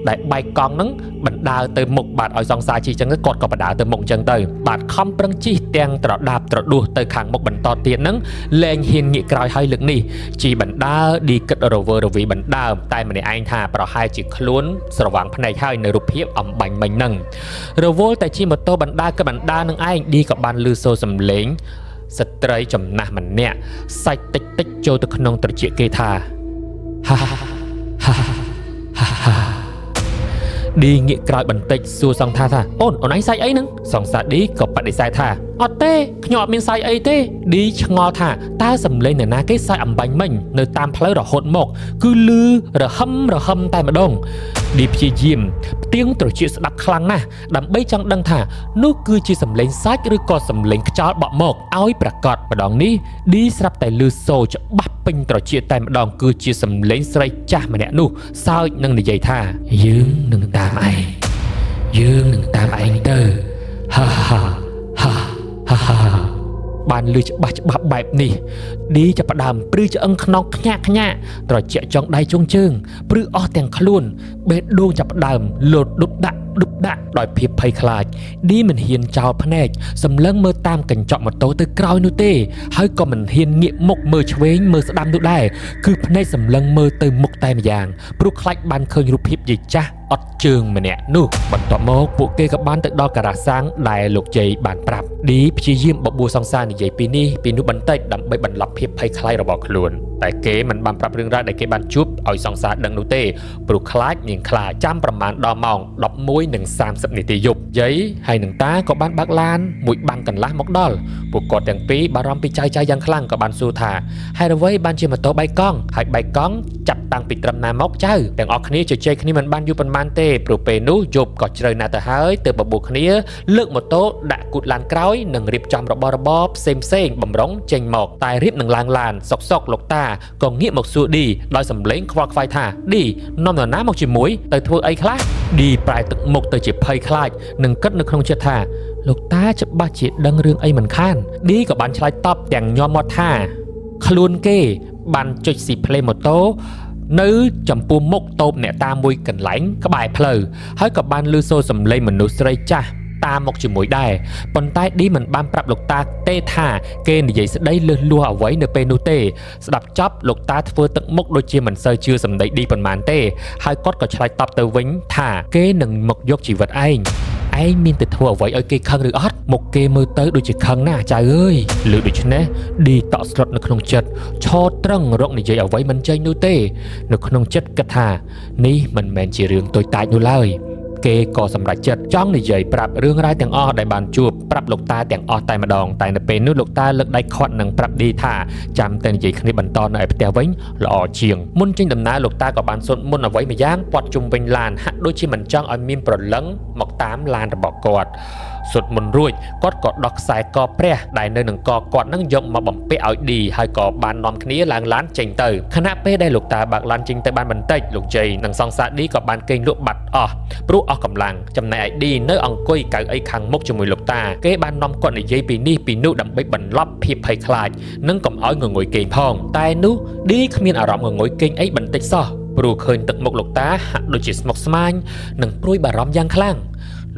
ដែលបែកកង់ហ្នឹងបណ្ដើទៅមុខបាទឲ្យសង្សារជិះចឹងទៅគាត់ក៏បណ្ដើទៅមុខចឹងទៅបាទខំប្រឹងជិះទាំងត្រដាបត្រដួសទៅខាងមុខបន្តទៀតហ្នឹងលែងហ៊ានងាកក្រោយហើយលើកនេះជិះបណ្ដើឌីគិតរវើរវីបណ្ដើតែម្នាក់ឯងថាប្រហែលជាខ្លួនស្រវាំងភ្នែកហើយនៅរូបភាពអំបញ្ញមិញហ្នឹងរវល់តែជិះម៉ូតូបណ្ដើក៏បណ្ដើនឹងឯងឌីក៏បានលឺសូរសំឡេងស្ត្រីចំណាស់ម្នាក់សាច់តិចតិចចូលទៅក្នុងត្រចៀកគេថាហាហាហាហាឌីងាកក្រោយបន្តិចសួរសង្ថាថាអូនអូនឯងសាច់អីហ្នឹងសង្សារឌីក៏បដិសេធថាអត់ទេខ្ញុំអត់មានសាច់អីទេឌីឆ្ងល់ថាតើសំឡេងនរណាគេសាច់អំបញ្ញមិញនៅតាមផ្លូវរហូតមកគឺលឺរហឹមរហឹមតែម្ដងឌីព្យាយាមផ្ទៀងត្រចៀកស្ដាប់ខ្លាំងណាស់ដើម្បីចង់ដឹងថានោះគឺជាសំឡេងសាច់ឬក៏សំឡេងខ្យល់បក់មកឲ្យប្រកាសម្ដងនេះឌីស្រាប់តែលឺសូរច្បាស់ពេញត្រចៀកតែម្ដងគឺជាសំឡេងស្រីចាស់ម្នាក់នោះសើចនឹងនិយាយថាយើងនឹងតាមឯងយើងនឹងតាមឯងទៅហាហាហាហាហាបានលឺច្បាស់ច្បាស់បែបនេះឌីចាប់ផ្ដើមព្រឺឆ្អឹងខ្នងខ្ញាក់ខ្ញាក់ត្រជាក់ចង់ដៃជងជើងព្រឺអស់ទាំងខ្លួនបេះដូងចាប់ផ្ដើមលោតដុបដាក់ដុបដាក់ដោយភាពភ័យខ្លាចឌីមិនហ៊ានចោលភ្នែកសម្លឹងមើលតាមកញ្ចក់ម៉ូតូទៅក្រោយនោះទេហើយក៏មិនហ៊ានងាកមុខមើលឆ្វេងមើលស្ដាំនោះដែរគឺភ្នែកសម្លឹងមើលទៅមុខតែម្យ៉ាងព្រោះខ្លាចបានឃើញរូបភាពយាយចាស់អត់ជើងម្នាក់នោះបន្ទាប់មកពួកគេក៏បានទៅដល់ការ៉ាសាំងដែលលោកជ័យបានប្រាប់ឌីព្យាយាមបបួលសង្សារនិយាយពីនេះពីនោះបន្តិចដើម្បីបន្លប់ភាពភ័យខ្លាចរបស់ខ្លួនតែគេមិនបានប្រាប់រឿងរ៉ាវដែលគេបានជួបឲ្យសង្សារដឹងនោះទេព្រោះខ្លាចនាងខ្លាចចាំប្រមាណដល់ម៉ោង 11:30 នាទីយប់យាយហើយនឹងតាក៏បានបើកឡានមួយបាំងកន្លះមកដល់ពួកគាត់ទាំងពីរបារម្ភពីចៅចៅយ៉ាងខ្លាំងក៏បានសួរថាហេតុអ្វីបានជាម៉ូតូបែកកង់ហើយបែកកង់ចាប់តាំងពីត្រឹមណាមកចៅទាំងអស់គ្នាជជែកគ្នាមិនបានយូរប៉ុន្មានទេព្រោះពេលនោះយប់ក៏ជ្រៅណាស់ទៅហើយទើបបបួលគ្នាលើកម៉ូតូដាក់គូតឡានក្រោយនិងរៀបចំរបស់របរផ្សេងផ្សេងបំរុងចេញមកតែរៀបនឹងឡើងឡានសុកសុកលោកតាក៏ងាកមកសួរឌីដោយសំឡេងខ្វល់ខ្វាយថាឌីនាំនរណាមកជាមួយទៅធ្វើអីខ្លះឌីប្រែទឹកមុខទៅជាភ័យខ្លាចនិងគិតនៅក្នុងចិត្តថាលោកតាច្បាស់ជាដឹងរឿងអីមិនខានឌីក៏បានឆ្លើយតបទាំងញោមមាត់ថាខ្លួនគេបានចុចស៊ីផ្លេម៉ូតូនៅចំពោះមុខតូបអ្នកតាមួយកន្លែងក្បែរផ្លូវហើយក៏បានលឺសូរសំឡេងមនុស្សស្រីចាស់តាមមកជាមួយដែរប៉ុន្តែឌីមិនបានប្រាប់លោកតាទេថាគេនិយាយស្ដីលើសលួសអ្វីនៅពេលនោះទេស្ដាប់ចប់លោកតាធ្វើទឹកមុខដូចជាមិនសូវជឿសម្ដីឌីប៉ុន្មានទេហើយគាត់ក៏ឆ្លើយតបទៅវិញថាគេនឹងមកយកជីវិតឯងឯងមានតែធ្វើអ្វីឲ្យគេខឹងឬអត់មុខគេមើលទៅដូចជាខឹងណាស់ចៅអើយឬដូច្នេះឌីតក់ស្លុតនៅក្នុងចិត្តឈរត្រឹងរកនិយាយអ្វីមិនចេញនោះទេនៅក្នុងចិត្តគិតថានេះមិនមែនជារឿងតូចតាចនោះឡើយ គេក៏សម្រេចចិត្តចង់និយាយប្រាប់រឿងរ៉ាវទាំងអស់ដែលបានជួបប្រាប់លោកតាទាំងអស់តែម្ដងតែនៅពេលនោះលោកតាលើកដៃខាត់និងប្រាប់ឌីថាចាំតែនិយាយគ្នាបន្តនៅឯផ្ទះវិញល្អជាងមុនចេញដំណើរលោកតាក៏បានសូត្រមន្តអ្វីម្យ៉ាងព័ទ្ធជុំវិញឡានហាក់ដូចជាមិនចង់ឲ្យមានព្រលឹងមកតាមឡានរបស់គាត់សូត្រមន្តរួចគាត់ក៏ដោះខ្សែកព្រះដែលនៅនឹងកគាត់នឹងយកមកបំពាក់ឲ្យឌីហើយក៏បាននាំគ្នាឡើងឡានចេញទៅខណៈពេលដែលលោកតាបើកឡានចេញទៅបានបន្តិចលោកជ័យនិងសង្សារឌីក៏បានគេងលក់បាត់អស់ព្រោះអស់កម្លាំងចំណែកឯឌីនៅអង្គុយកៅអីខាងមុខជាមួយលោកតាគេបាននាំគាត់និយាយពីនេះពីនោះដើម្បីបន្លប់ភាពភ័យខ្លាចនិងកុំឲ្យងងុយគេងផងតែនោះឌីគ្មានអារម្មណ៍ងងុយគេងអីបន្តិចសោះព្រោះឃើញទឹកមុខលោកតាហាក់ដូចជាស្មុគស្មាញនិងព្រួយបារម្ភយ៉ាងខ្លាំង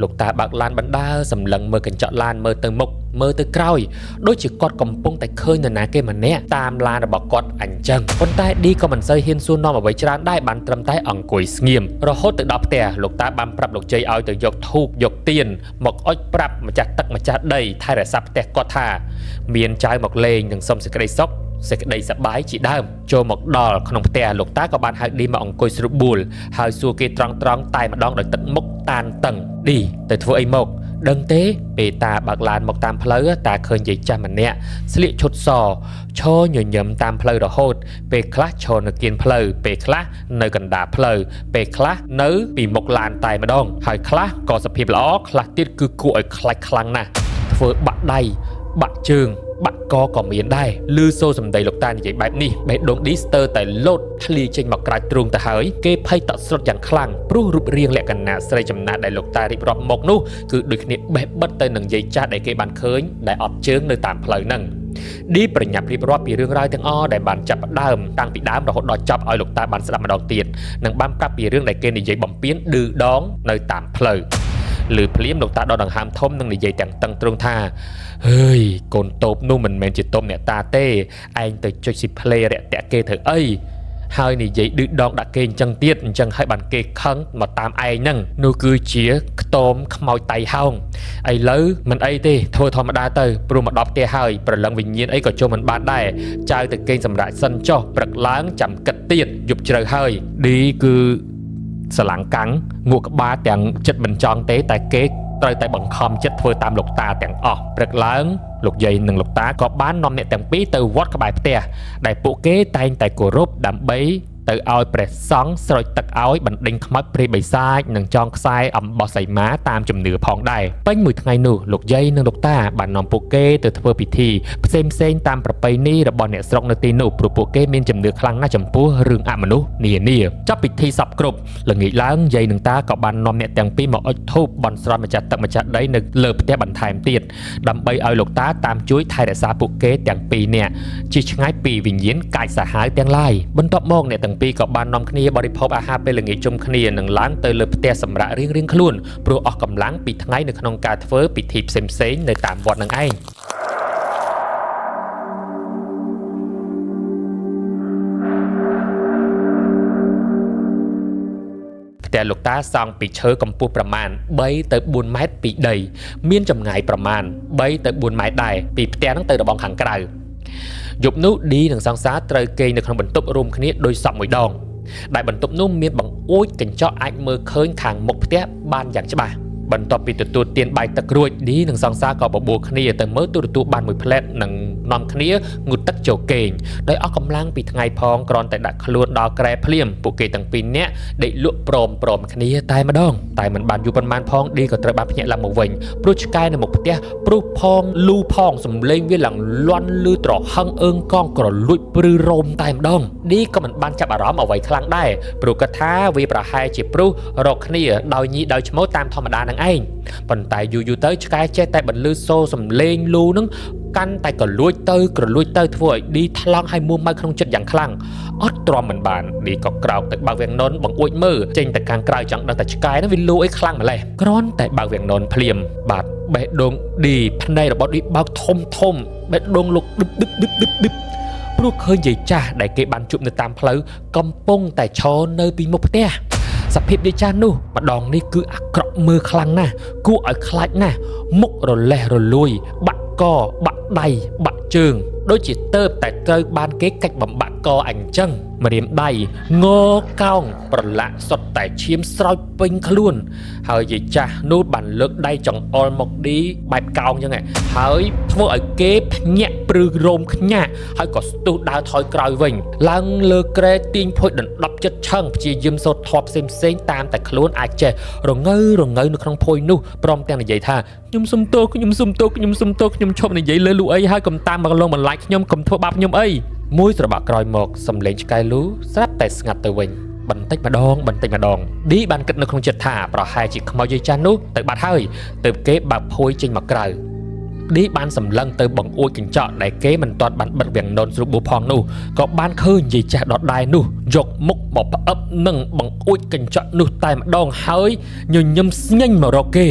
លោកតាបើកឡានបណ្ដើសម្លឹងមើលកញ្ចក់ឡានមើលទៅមុខមើលទៅក្រោយដូចជាគាត់កំពុងតែឃើញនរណាគេម្នាក់តាមឡានរបស់គាត់អញ្ចឹងប៉ុន្តែឌីក៏មិនសូវហ៊ានសួរនាំអ្វីច្រើនដែរបានត្រឹមតែអង្គុយស្ងៀមរហូតទៅដល់ផ្ទះលោកតាបានប្រាប់លោកជ័យឲ្យទៅយកធូបយកទៀនមកអុជប្រាប់ម្ចាស់ទឹកម្ចាស់ដីថែរក្សាផ្ទះគាត់ថាមានចៅមកលេងនិងសុំសេចក្តីសុខសេចក្តីសប្បាយជាដើមចូលមកដល់ក្នុងផ្ទះលោកតាក៏បានហៅឌីមកអង្គុយស្រួលបួលហើយសួរគេត្រង់ៗតែម្ដងដោយទឹកមុខតានតឹងឌីទៅធ្វើអីមកដឹងទេពេលតាបើកឡានមកតាមផ្លូវតាឃើញយាយចាស់ម្នាក់ស្លៀកឈុតសឈរញញឹមតាមផ្លូវរហូតពេលខ្លះឈរនៅគៀនផ្លូវពេលខ្លះនៅកណ្ដាលផ្លូវពេលខ្លះនៅពីមុខឡានតែម្ដងហើយខ្លះក៏សភាពល្អខ្លះទៀតគឺគួរឲ្យខ្លាចខ្លាំងណាស់ធ្វើបាក់ដៃបាក់ជើងបាក់កក៏មានដែរឮសូរសម្ដីលោកតានិយាយបែបនេះបេះដូងឌីស្ទើតែលោតធ្លាយចេញមកក្រៅទ្រូងទៅហើយគេភ័យតក់ស្លុតយ៉ាងខ្លាំងព្រោះរូបរាងលក្ខណៈស្រីចំណាស់ដែលលោកតារៀបរាប់មកនោះគឺដូចគ្នាបេះបិទទៅនឹងយាយចាស់ដែលគេបានឃើញដែលអត់ជើងនៅតាមផ្លូវហ្នឹងឌីប្រញាប់រៀបរាប់ពីរឿងរ៉ាវទាំងអស់ដែលបានចាប់ផ្ដើមតាំងពីដើមរហូតដល់ចប់ឲ្យលោកតាបានស្ដាប់ម្ដងទៀតនិងបានប្រាប់ពីរឿងដែលគេនិយាយបំពេញឌឺដងនៅតាមផ្លូវឬភ្លាមលោកតាដកដង្ហើមធំនិងនិយាយទាំងតឹងទ្រង់ថាហើយកូនតូបនោះមិនមែនជាតូបអ្នកតាទេឯងទៅចុចស៊ីផ្លេរាក់តាក់គេធ្វើអីហើយនិយាយឌឺដងដាក់គេអញ្ចឹងទៀតអញ្ចឹងហើយបានគេខឹងមកតាមឯងហ្នឹងនោះគឺជាខ្ទមខ្មោចតៃហោងឥឡូវមិនអីទេធ្វើធម្មតាទៅព្រោះមកដល់ផ្ទះហើយព្រលឹងវិញ្ញាណអីក៏ចូលមិនបានដែរចៅទៅគេងសម្រាប់សិនចុះព្រឹកឡើងចាំគិតទៀតយប់ជ្រៅហើយឌីគឺស្រឡាំងកាំងងក់ក្បាលទាំងចិត្តមិនចង់ទេតែគេត្រូវតែបង្ខំចិត្តធ្វើតាមលោកតាទាំងអស់ព្រឹកឡើងលោកយាយនិងលោកតាក៏បាននាំអ្នកទាំងពីរទៅវត្តក្បែរផ្ទះដែលពួកគេតែងតែគោរពដើម្បីទៅឲ្យព្រះសង្ឃស្រោចទឹកឲ្យបណ្ដេញខ្មោចព្រាយបិសាចនិងចងខ្សែអំបោះសីមាតាមជំនឿផងដែរពេញមួយថ្ងៃនោះលោកយាយនិងលោកតាបាននាំពួកគេទៅធ្វើពិធីផ្សេងផ្សេងតាមប្រពៃណីរបស់អ្នកស្រុកនៅទីនោះព្រោះពួកគេមានជំនឿខ្លាំងណាស់ចំពោះរឿងអមនុស្សនានាចប់ពិធីសពគ្រប់ល្ងាចឡើងយាយនិងតាក៏បាននាំអ្នកទាំងពីរមកអុជធូបបន់ស្រន់ម្ចាស់ទឹកម្ចាស់ដីនៅលើផ្ទះបន្ថែមទៀតដើម្បីឲ្យលោកតាតាមជួយថែរក្សាពួកគេទាំងពីរនាក់ជិះឆ្ងាយពីវិញ្ញាណកាចសាហាវទាំងឡាយបន្ទាប់មកអ្នកទាំងពីរក៏បាននាំគ្នាបរិភោគអាហារពេលល្ងាចជុំគ្នានិងឡើងទៅលើផ្ទះសម្រាប់រៀងៗខ្លួនព្រោះអស់កម្លាំងពីថ្ងៃនៅក្នុងការធ្វើពិធីផ្សេងៗនៅតាមវត្តនឹងឯងផ្ទះលោកតាសង់ពីឈើកម្ពស់ប្រមាណ3ទៅ4ម៉ែត្រពីដីមានចម្ងាយប្រមាណ3ទៅ4ម៉ែត្រដែរពីផ្ទះហ្នឹងទៅរបងខាងក្រៅយប់នោះឌីនិងសង្សារត្រូវគេងនៅក្នុងបន្ទប់រួមគ្នាដោយសពមួយដងដែលបន្ទប់នោះមានបង្អួចកញ្ចក់អាចមើលឃើញខាងមុខផ្ទះបានយ៉ាងច្បាស់បន្ទាប់ពីទទួលទានបាយទឹករួចឌីនិងសង្សារក៏បបួលគ្នាទៅមើលទូរទស្សន៍បានមួយផ្លែតនិងនាំគ្នាងូតទឹកចូលគេងដោយអស់កម្លាំងពីថ្ងៃផងគ្រាន់តែដាក់ខ្លួនដល់ក្រែភ្លាមពួកគេទាំងពីរនាក់ដេកលក់ព្រមៗគ្នាតែម្ដងតែមិនបានយូរប៉ុន្មានផងឌីក៏ត្រូវបានភ្ញាក់ឡើងមកវិញព្រោះឆ្កែនៅមុខផ្ទះព្រុសផងលូផងសំលេងវាឡើងលន់លឺត្រហឹងអើងកងក្រលួចព្រឺរោមតែម្ដងឌីក៏មិនបានចាប់អារម្មណ៍អ្វីខ្លាំងដែរព្រោះគាត់ថាវាប្រហែលជាព្រុសរកគ្នាដោយញីដោយឈ្មោះតាមធម្មតានឹងឯងប៉ុន្តែយូរៗទៅឆ្កែចេះតែបន្លឺសូរសំលេងលូនឹងកាន់តែក្រលួចទៅក្រលួចទៅធ្វើឲ្យឌីថ្លង់ឲ្យមួម៉ៅក្នុងចិត្តយ៉ាងខ្លាំងអត់ទ្រាំមិនបានឌីក៏ក្រោកទៅបើកវាំងននបង្អួចមើលចេញទៅខាងក្រៅចង់ដឹងតែឆ្កែហ្នឹងវាលូអីខ្លាំងម្ល៉េះគ្រាន់តែបើកវាំងននភ្លាមបាទបេះដូងឌីភ្នែករបស់ឌីបើកធំធំបេះដូងលោកឌឹបឌឹបឌឹបឌឹបឌឹបព្រោះឃើញយាយចាស់ដែលគេបានជួបនៅតាមផ្លូវកំពុងតែឈរនៅពីមុខផ្ទះសភាពយាយចាស់នោះម្ដងនេះគឺអាក្រក់មើលខ្លាំងណាស់គួរឲ្យខ្លាចណាស់មុខរលេះរលួយបាក់កបាក់ ដៃបាក់ជើងដូចជាទៅតែត្រូវបានគេកាច់បំបាក់កអញ្ចឹងម្រាមដៃងកោងប្រឡាក់សុទ្ធតែឈាមស្រោចពេញខ្លួនហើយយាយចាស់នោះបានលើកដៃចង្អុលមកឌីបែបកោងចឹងហើយធ្វើឲ្យគេភ្ញាក់ព្រឺរោមខ្ញាក់ហើយក៏ស្ទុះដើរថយក្រោយវិញឡើងលើក្រែទាញភុយដណ្ដប់ចិត្តឆឹងព្យាយាមសូត្រធម៌ផ្សេងផ្សេងតាមតែខ្លួនអាចចេះរងើរងើនៅក្នុងភុយនោះព្រមទាំងនិយាយថាខ្ញុំសុំទោសខ្ញុំសុំទោសខ្ញុំសុំទោសខ្ញុំឈប់និយាយលើលូអីហើយកុំតាមមកលងបន្លាចខ្ញុំកុំធ្វើបាបខ្ញុំអីមួយស្របាក់ក្រោយមកសំឡេងឆ្កែលូស្រាប់តែស្ងាត់ទៅវិញបន្តិចម្ដងបន្តិចម្ដងឌីបានគិតនៅក្នុងចិត្តថាប្រហែលជាខ្មោចយាយចាស់នោះទៅបាត់ហើយទើបគេបើកភួយចេញមកក្រៅឌីបានសម្លឹងទៅបង្អួចកញ្ចក់ដែលគេមិនទាន់បានបិទវាំងននស្រួលបួផងនោះក៏បានឃើញយាយចាស់ដដែលនោះយកមុខមកផ្អឹបនឹងបង្អួចកញ្ចក់នោះតែម្ដងហើយញញឹមស្ញេញមករកគេ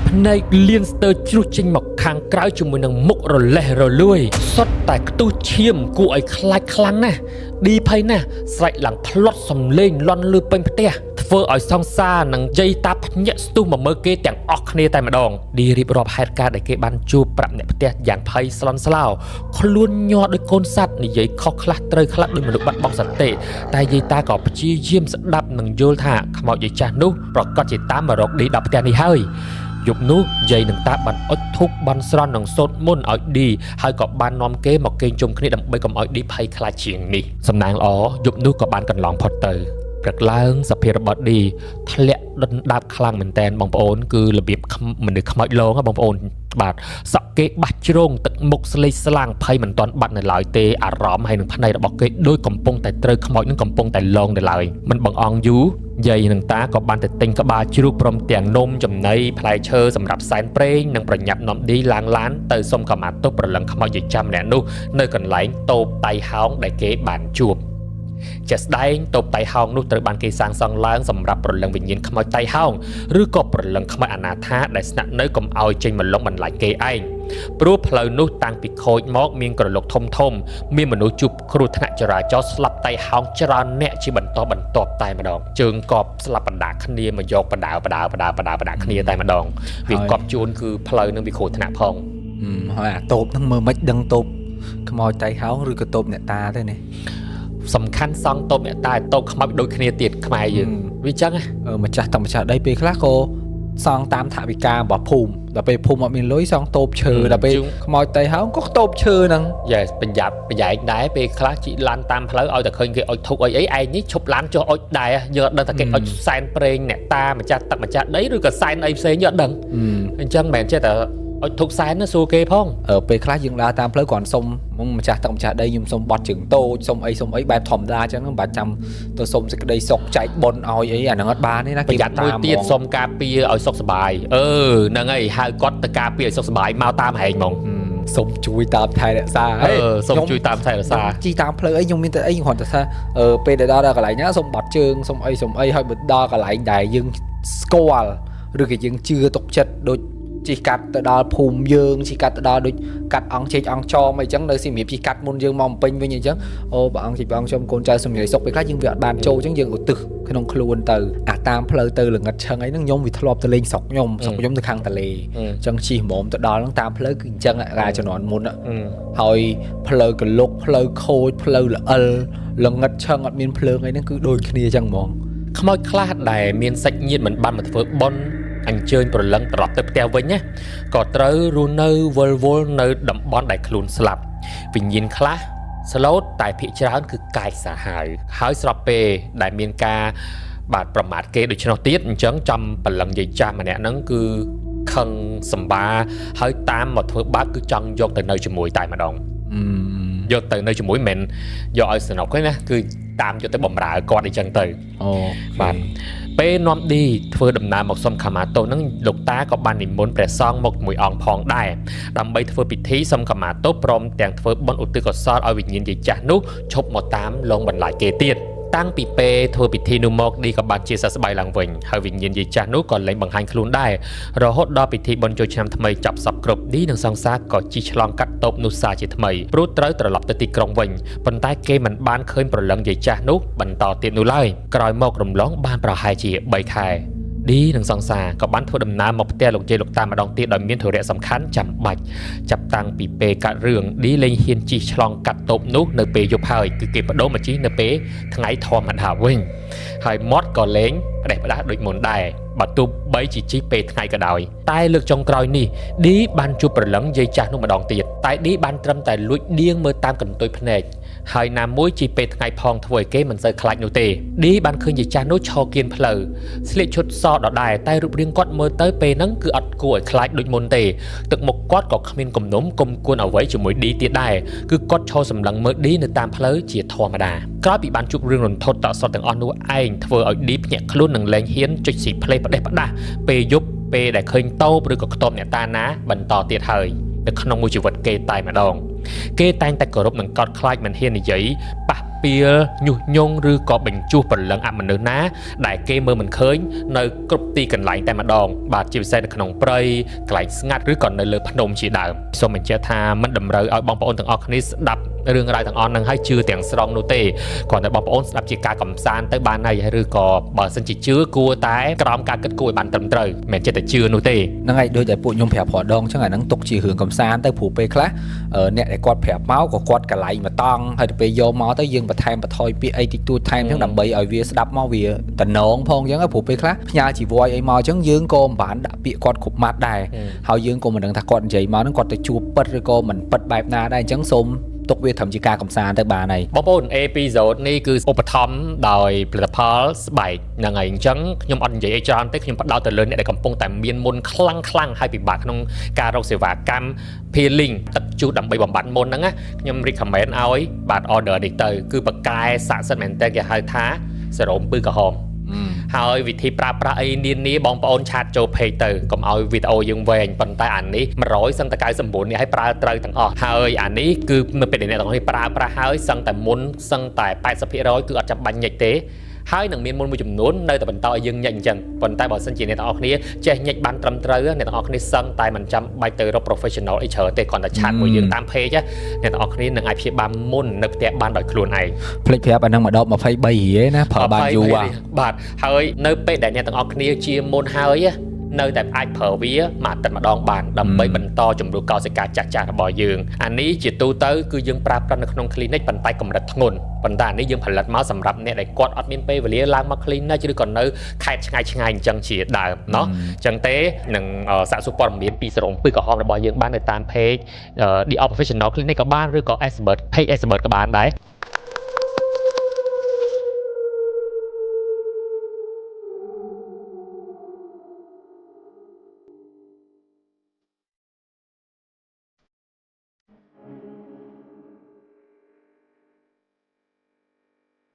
ភ្នែកលៀនស្ទើរជ្រុះចេញមកខាងក្រៅជាមួយនឹងមុខរលេះរលួយសុទ្ធតែខ្ទុះឈាមគួរឲ្យខ្លាចខ្លាំងណាស់ឌីភ័យណាស់ស្រែកឡើងផ្លត់សំលេងលន់លឺពេញផ្ទះធ្វើឲ្យសង្សារនិងយាយតាភ្ញាក់ស្ទុះមកមើលគេទាំងអស់គ្នាតែម្ដងឌីរៀបរាប់ហេតុការណ៍ដែលគេបានជួបប្រាប់អ្នកផ្ទះយ៉ាងភ័យស្លន់ស្លោខ្លួនញ័រដូចកូនសត្វនិយាយខុសខ្លះត្រូវខ្លះដូចមនុស្សបាត់បង់សតិតែយាយតាក៏ព្យាយាមស្ដាប់និងយល់ថាខ្មោចយាយចាស់នោះប្រកាសជាតាមមករកឌីដល់ផ្ទះនេះហើយយប់នោះយាយនិងតាបានអុជធូបបន់ស្រន់និងសូត្រមន្តឲ្យឌីហើយក៏បាននាំគេមកគេងជុំគ្នាដើម្បីកុំឲ្យឌីភ័យខ្លាចជាងនេះសំណាងល្អយប់នោះក៏បានកន្លងផុតទៅព្រឹកឡើងសភាពរបស់ឌីធ្លាក់ដុនដាបខ្លាំងមែនតែនបងប្អូនគឺរបៀបមនុស្សខ្មោចលងបងប្អូនបាទសក់គេបាស់ជ្រងទឹកមុខស្លេកស្លាំងភ័យមិនទាន់បាត់នៅឡើយទេអារម្មណ៍ហើយនឹងភ្នែករបស់គេដូចកំពុងតែត្រូវខ្មោចនឹងកំពុងតែលងនៅឡើយមិនបង្អង់យូរយាយនិងតាក៏បានទៅទិញក្បាលជ្រូកព្រមទាំងនំចំណីផ្លែឈើសម្រាប់សែនព្រេងនិងប្រញាប់នាំឌីឡើងឡានទៅសុំខមាទោសប្រលឹងខ្មោចយាយចាំម្នាក់នោះនៅកន្លែងតូបតៃហោងដែលគេបានជួបជាក់ស្ដែងតូបតៃហោងនោះត្រូវបានគេសាងសង់ឡើងសម្រាប់ប្រលឹងវិញ្ញាណខ្មោចតៃហោងឬក៏ប្រលឹងខ្មោចអនាថាដែលស្នាក់នៅកុំឲ្យចេញមកលងបន្លាចគេឯងព្រោះផ្លូវនោះតាំងពីខូចមកមានក្រឡុកធំធំមានមនុស្សជួបគ្រោះថ្នាក់ចរាចរណ៍ស្លាប់តៃហោងច្រើនអ្នកជាបន្តបន្ទាប់តែម្ដងជើងកប់ស្លាប់បណ្ដាគ្នាមកយកបដាបដាបដាបដាបដាគ្នាតែម្ដងវាកប់ជួនគឺផ្លូវនឹងវាគ្រោះថ្នាក់ផងហើយអាតូបហ្នឹងមើលមិនដឹងតូបខ្មោចតៃហោងឬក៏តូបអ្នកតាទេនេះសំខាន់សង់តូបអ្នកតាតូបខ្មោចដូចគ្នាទៀតខ្មែរយើងវាចឹងម្ចាស់ទឹកម្ចាស់ដីពេលខ្លះក៏សង់តាមថវិការបស់ភូមិដល់ពេលភូមិអត់មានលុយសង់តូបឈើដល់ពេលខ្មោចតៃហោងក៏តូបឈើហ្នឹងយ៉េប្រយ័ត្នប្រយែងដែរពេលខ្លះជីឡានតាមផ្លូវឲ្យតែឃើញគេអុជធុកអីអីឯងនេះឈប់ឡានចុះអុជដែរយើងអត់ដឹងថាគេអុជសែនព្រេងអ្នកតាម្ចាស់ទឹកម្ចាស់ដីឬក៏សែនអីផ្សេងយើងអត់ដឹងអញ្ចឹងមិនមែនចេះតែអុជធុកសែនណាសួរគេផងពេលខ្លះយើងដើរតាមផ្លូវគ្រាន់សុំម្ចាស់ទឹកម្ចាស់ដីខ្ញុំសុំបត់ជើងតូចសុំអីសុំអីបែបធម្មតាអញ្ចឹងមិនបាច់ចាំទៅសុំសេចក្តីសុខចែកបុណ្យឲ្យអីអាហ្នឹងអត់បានទេណាប្រយ័ត្នមួយទៀតសុំការពារឲ្យសុខសប្បាយហ្នឹងហើយហៅគាត់ទៅការពារឲ្យសុខសប្បាយមកតាមហែងហ្មងសុំជួយតាមថែរក្សាសុំជួយតាមថែរក្សាជីតាមផ្លូវអីខ្ញុំមានតែអីគ្រាន់តែថាពេលដែលដល់កន្លែងណាសុំបត់ជើងសុំអីសុំអីហើយបើដល់កន្លែងដែលយើងស្គាល់ឬក៏យើងជឿទុកចិត្តដូចជិះកាត់ទៅដល់ភូមិយើងជិះកាត់ទៅដល់ដូចកាត់អង្គជែកអង្គចមអីចឹងនៅសៀមរាបជិះកាត់មុនយើងមកពេញវិញអីចឹងអូព្រះអង្គជិះព្រះអង្គចមកូនចៅសុំនិយាយសុកពេលខ្លះយើងវាអត់បានចូលចឹងយើងឧទ្ទិសក្នុងខ្លួនទៅអាតាមផ្លូវទៅល្ងិតឆឹងអីហ្នឹងខ្ញុំវាធ្លាប់ទៅលេងស្រុកខ្ញុំស្រុកខ្ញុំទៅខាងតលេចឹងជិះហ្មងទៅដល់ហ្នឹងតាមផ្លូវគឺអញ្ចឹងកាលជំនាន់មុនហើយផ្លូវកលុកផ្លូវខូចផ្លូវល្អិលល្ងិតឆឹងអត់មានភ្លើងអីហ្នឹងគឺដូចគ្នាចឹងហ្មងខ្មោចខ្លះដែលមានសាច់ញាតិមិនបានមកធ្វើបុណ្យអញ្ជើញប្រលឹងត្រឡប់ទៅផ្ទះវិញណាក៏ត្រូវរស់នៅវិលវល់នៅតំបន់ដែលខ្លួនស្លាប់វិញ្ញាណខ្លះស្លូតតែភាគច្រើនគឺកាយសាហាវហើយស្របពេលដែលមានការបាទប្រមាថគេដូច្នោះទៀតអញ្ចឹងចំប្រលឹងយាយចាស់ម្នាក់ហ្នឹងគឺខឹងសម្បាហើយតាមមកធ្វើបាបគឺចង់យកទៅនៅជាមួយតែម្ដងយកទៅនៅជាមួយមិនយកឲ្យសំណុកទេណាគឺតាមយកទៅបំរើគាត់អីចឹងទៅអូបាទពេលនាំឌីធ្វើដំណើរមកសុំខមាទោសហ្នឹងលោកតាក៏បាននិមន្តព្រះសង្ឃមកមួយអង្គផងដែរដើម្បីធ្វើពិធីសុំខមាទោសព្រមទាំងធ្វើបុណ្យឧទ្ទិសកុសលឲ្យវិញ្ញាណយាយចាស់នោះឈប់មកតាមលងបន្លាចគេទៀតតាំងពីពេលធ្វើពិធីនោះមកឌីក៏បានជាសះស្បើយឡើងវិញហើយវិញ្ញាណយាយចាស់នោះក៏លែងបង្ហាញខ្លួនដែររហូតដល់ពិធីបុណ្យចូលឆ្នាំថ្មីចប់សពគ្រប់ឌីនិងសង្សារក៏ជិះឆ្លងកាត់តូបនោះសាជាថ្មីព្រោះត្រូវត្រឡប់ទៅទីក្រុងវិញប៉ុន្តែគេមិនបានឃើញប្រលឹងយាយចាស់នោះបន្តទៀតនោះឡើយក្រោយមករំលងបានប្រហែលជា3ខែ ឌីនិងសង្សារក៏បានធ្វើដំណើរមកផ្ទះលោកយាយលោកតាម្ដងទៀតដោយមានធុរៈសំខាន់ចាំបាច់ចាប់តាំងពីពេលកាត់រឿងឌីលែងហ៊ានជិះឆ្លងកាត់តូបនោះនៅពេលយប់ហើយគឺគេបដូរមកជិះនៅពេលថ្ងៃធម្មតាវិញហើយមាត់ក៏លែងផ្ដេសផ្ដាស់ដូចមុនដែរបើទោះបីជាជិះពេលថ្ងៃក៏ដោយតែលើកចុងក្រោយនេះឌីបានជួបព្រលឹងយាយចាស់នោះម្ដងទៀតតែឌីបានត្រឹមតែលួចដៀងមើលតាមកន្ទុយភ្នែកហើយណាមួយជិះពេលថ្ងៃផងធ្វើឲ្យគេមិនសូវខ្លាចនោះទេឌីបានឃើញយាយចាស់នោះឈរគៀនផ្លូវស្លៀកឈុតសដដែលតែរូបរាងគាត់មើលទៅពេលហ្នឹងគឺអត់គួរឲ្យខ្លាចដូចមុនទេទឹកមុខគាត់ក៏គ្មានគំនុំគុំគួនអ្វីជាមួយឌីទៀតដែរគឺគាត់ឈរសម្លឹងមើលឌីនៅតាមផ្លូវជាធម្មតាក្រោយពីបានជួបរឿងរន្ធត់តក់ស្លុតទាំងអស់នោះឯងធ្វើឲ្យឌីភ្ញាក់ខ្លួននិងលែងហ៊ានចុចស៊ីផ្លេផ្ដេសផ្ដាស់ពេលយប់ពេលដែលឃើញតូបឬក៏ខ្ទមអ្នកតាណាបន្តទៀតហើយនៅក្នុងមួយជីវិតគេតែម្ដងគេតែងតែគោរពនិងកោតខ្លាចមិនហ៊ាននិយាយប៉ះពាលញុះញង់ឬក៏បញ្ជោះព្រលឹងអមនុស្សណាដែលគេមើលមិនឃើញនៅគ្រប់ទីកន្លែងតែម្ដងបាទជាពិសេសនៅក្នុងព្រៃកន្លែងស្ងាត់ឬក៏នៅលើភ្នំជាដើមសូមបញ្ជាក់ថាមិនតម្រូវឲ្យបងប្អូនទាំងអស់គ្នាស្ដាប់រឿងរ៉ាវទាំងអស់ហ្នឹងហើយជឿទាំងស្រុងនោះទេគ្រាន់តែបងប្អូនស្ដាប់ជាការកំសាន្តទៅបានហើយឬក៏បើសិនជាជឿគួរតែក្រោមការគិតគូរឲ្យបានត្រឹមត្រូវមិនមែនចិត្តតែជឿនោះទេ ហ្នឹងហើយដូចតែពួកខ្ញុំប្រាប់រាល់ដងអញ្ចឹងអាហ្នឹងទុកជារឿងកំសាន្តទៅព្រោះពេលខ្លះអ្នកដែលគាត់ប្រាប់មកក៏គាត់កន្លែងមកតង់ហើយទៅពេលយកមកទៅយើងបន្ថែមបន្ថយពាក្យអីតិចតួចថែមអញ្ចឹងដើម្បីឲ្យវាស្ដាប់មកវាតំណងផងអញ្ចឹងព្រោះពេលខ្លះផ្ញើជីវ័យអីមកអញ្ចឹងយើងក៏មិនបានដាក់ពាក្យគាត់គ្រប់ម៉ាត់ដែរហើយយើងក៏មិនដឹងថាគាត់និយាយមកហ្នឹងគាត់ទៅជួបពិតឬក៏មិនពិតបែបណាដែរអញ្ចឹងសូមទុកវាត្រឹមជាការកំសាន្តទៅបានហើយ បងប្អូន episode នេះគឺឧបត្ថម្ភដោយផលិតផលស្បែកហ្នឹងហើយអញ្ចឹងខ្ញុំអត់និយាយអីច្រើនទេខ្ញុំផ្ដោតទៅលើអ្នកដែលកំពុងតែមានមុនខ្លាំងខ្លាំងហើយពិបាកក្នុងការរកសេវាកម្ម peeling ទឹកជូតដើម្បីបំបត្តិមុនហ្នឹងណាខ្ញុំ recommend ឲ្យបាទ order នេះទៅគឺបកកែស័ក្តិសិទ្ធិមែនតើគេហៅថាសេរ៉ូមពឺក្រហម ហើយវិធីប្រើប្រាស់អីនានាបងប្អូន chat ចូល page ទៅកុំឲ្យវីដេអូយើងវែងប៉ុន្តែអានេះ100សឹងតែ99នេះឲ្យប្រើត្រូវទាំងអស់ហើយអានេះគឺនៅពេលដែលអ្នកទាំងអស់នេះប្រើប្រាស់ហើយសឹងតែមុនសឹងតែ80%គឺអត់ចាំបាច់ញិចទេហើយនឹងមានមុនមួយចំនួននៅតែបន្តឲ្យយើងញិចអញ្ចឹងប៉ុន្តែបើសិនជាអ្នកទាំងអស់គ្នាចេះញិចបានត្រឹមត្រូវអ្នកទាំងអស់គ្នាសឹងតែមិនចាំបាច់ទៅរក professional អីច្រើនទេគ្រាន់តែ chat មួយយើងតាម page អ្នកទាំងអស់គ្នានឹងអាចព្យាបាលមុននៅផ្ទះបានដោយខ្លួនឯង ភ្លេចប្រាប់អាហ្នឹងមកដប23រៀលណាប្រើបានយូរហ่ะ បាទហើយនៅពេលដែលអ្នកទាំងអស់គ្នាជាមុនហើយនៅតែអាចប្រើវាមួយអាទិត្យម្ដងបានដើម្បីបន្តជំរុះកោសិកាចាស់ចាស់របស់យើងអានេះជាទូទៅគឺយើងប្រើប្រាស់នៅក្នុង clinic ប៉ុន្តែកម្រិតធ្ងន់ប៉ុន្តែអានេះយើងផលិតមកសម្រាប់អ្នកដែលគាត់អត់មានពេលវេលាឡើងមក clinic ឬក៏នៅខេត្តឆ្ងាយឆ្ងាយអញ្ចឹងជាដើមเนาะអញ្ចឹងទេនឹងសាកសួរព័ត៌មានពីសេរ៉ូមពឹសក្រហមរបស់យើងបាននៅតាម page The Professional Clinic ក៏បានឬក៏ Expert page Expert ក៏បានដែរ។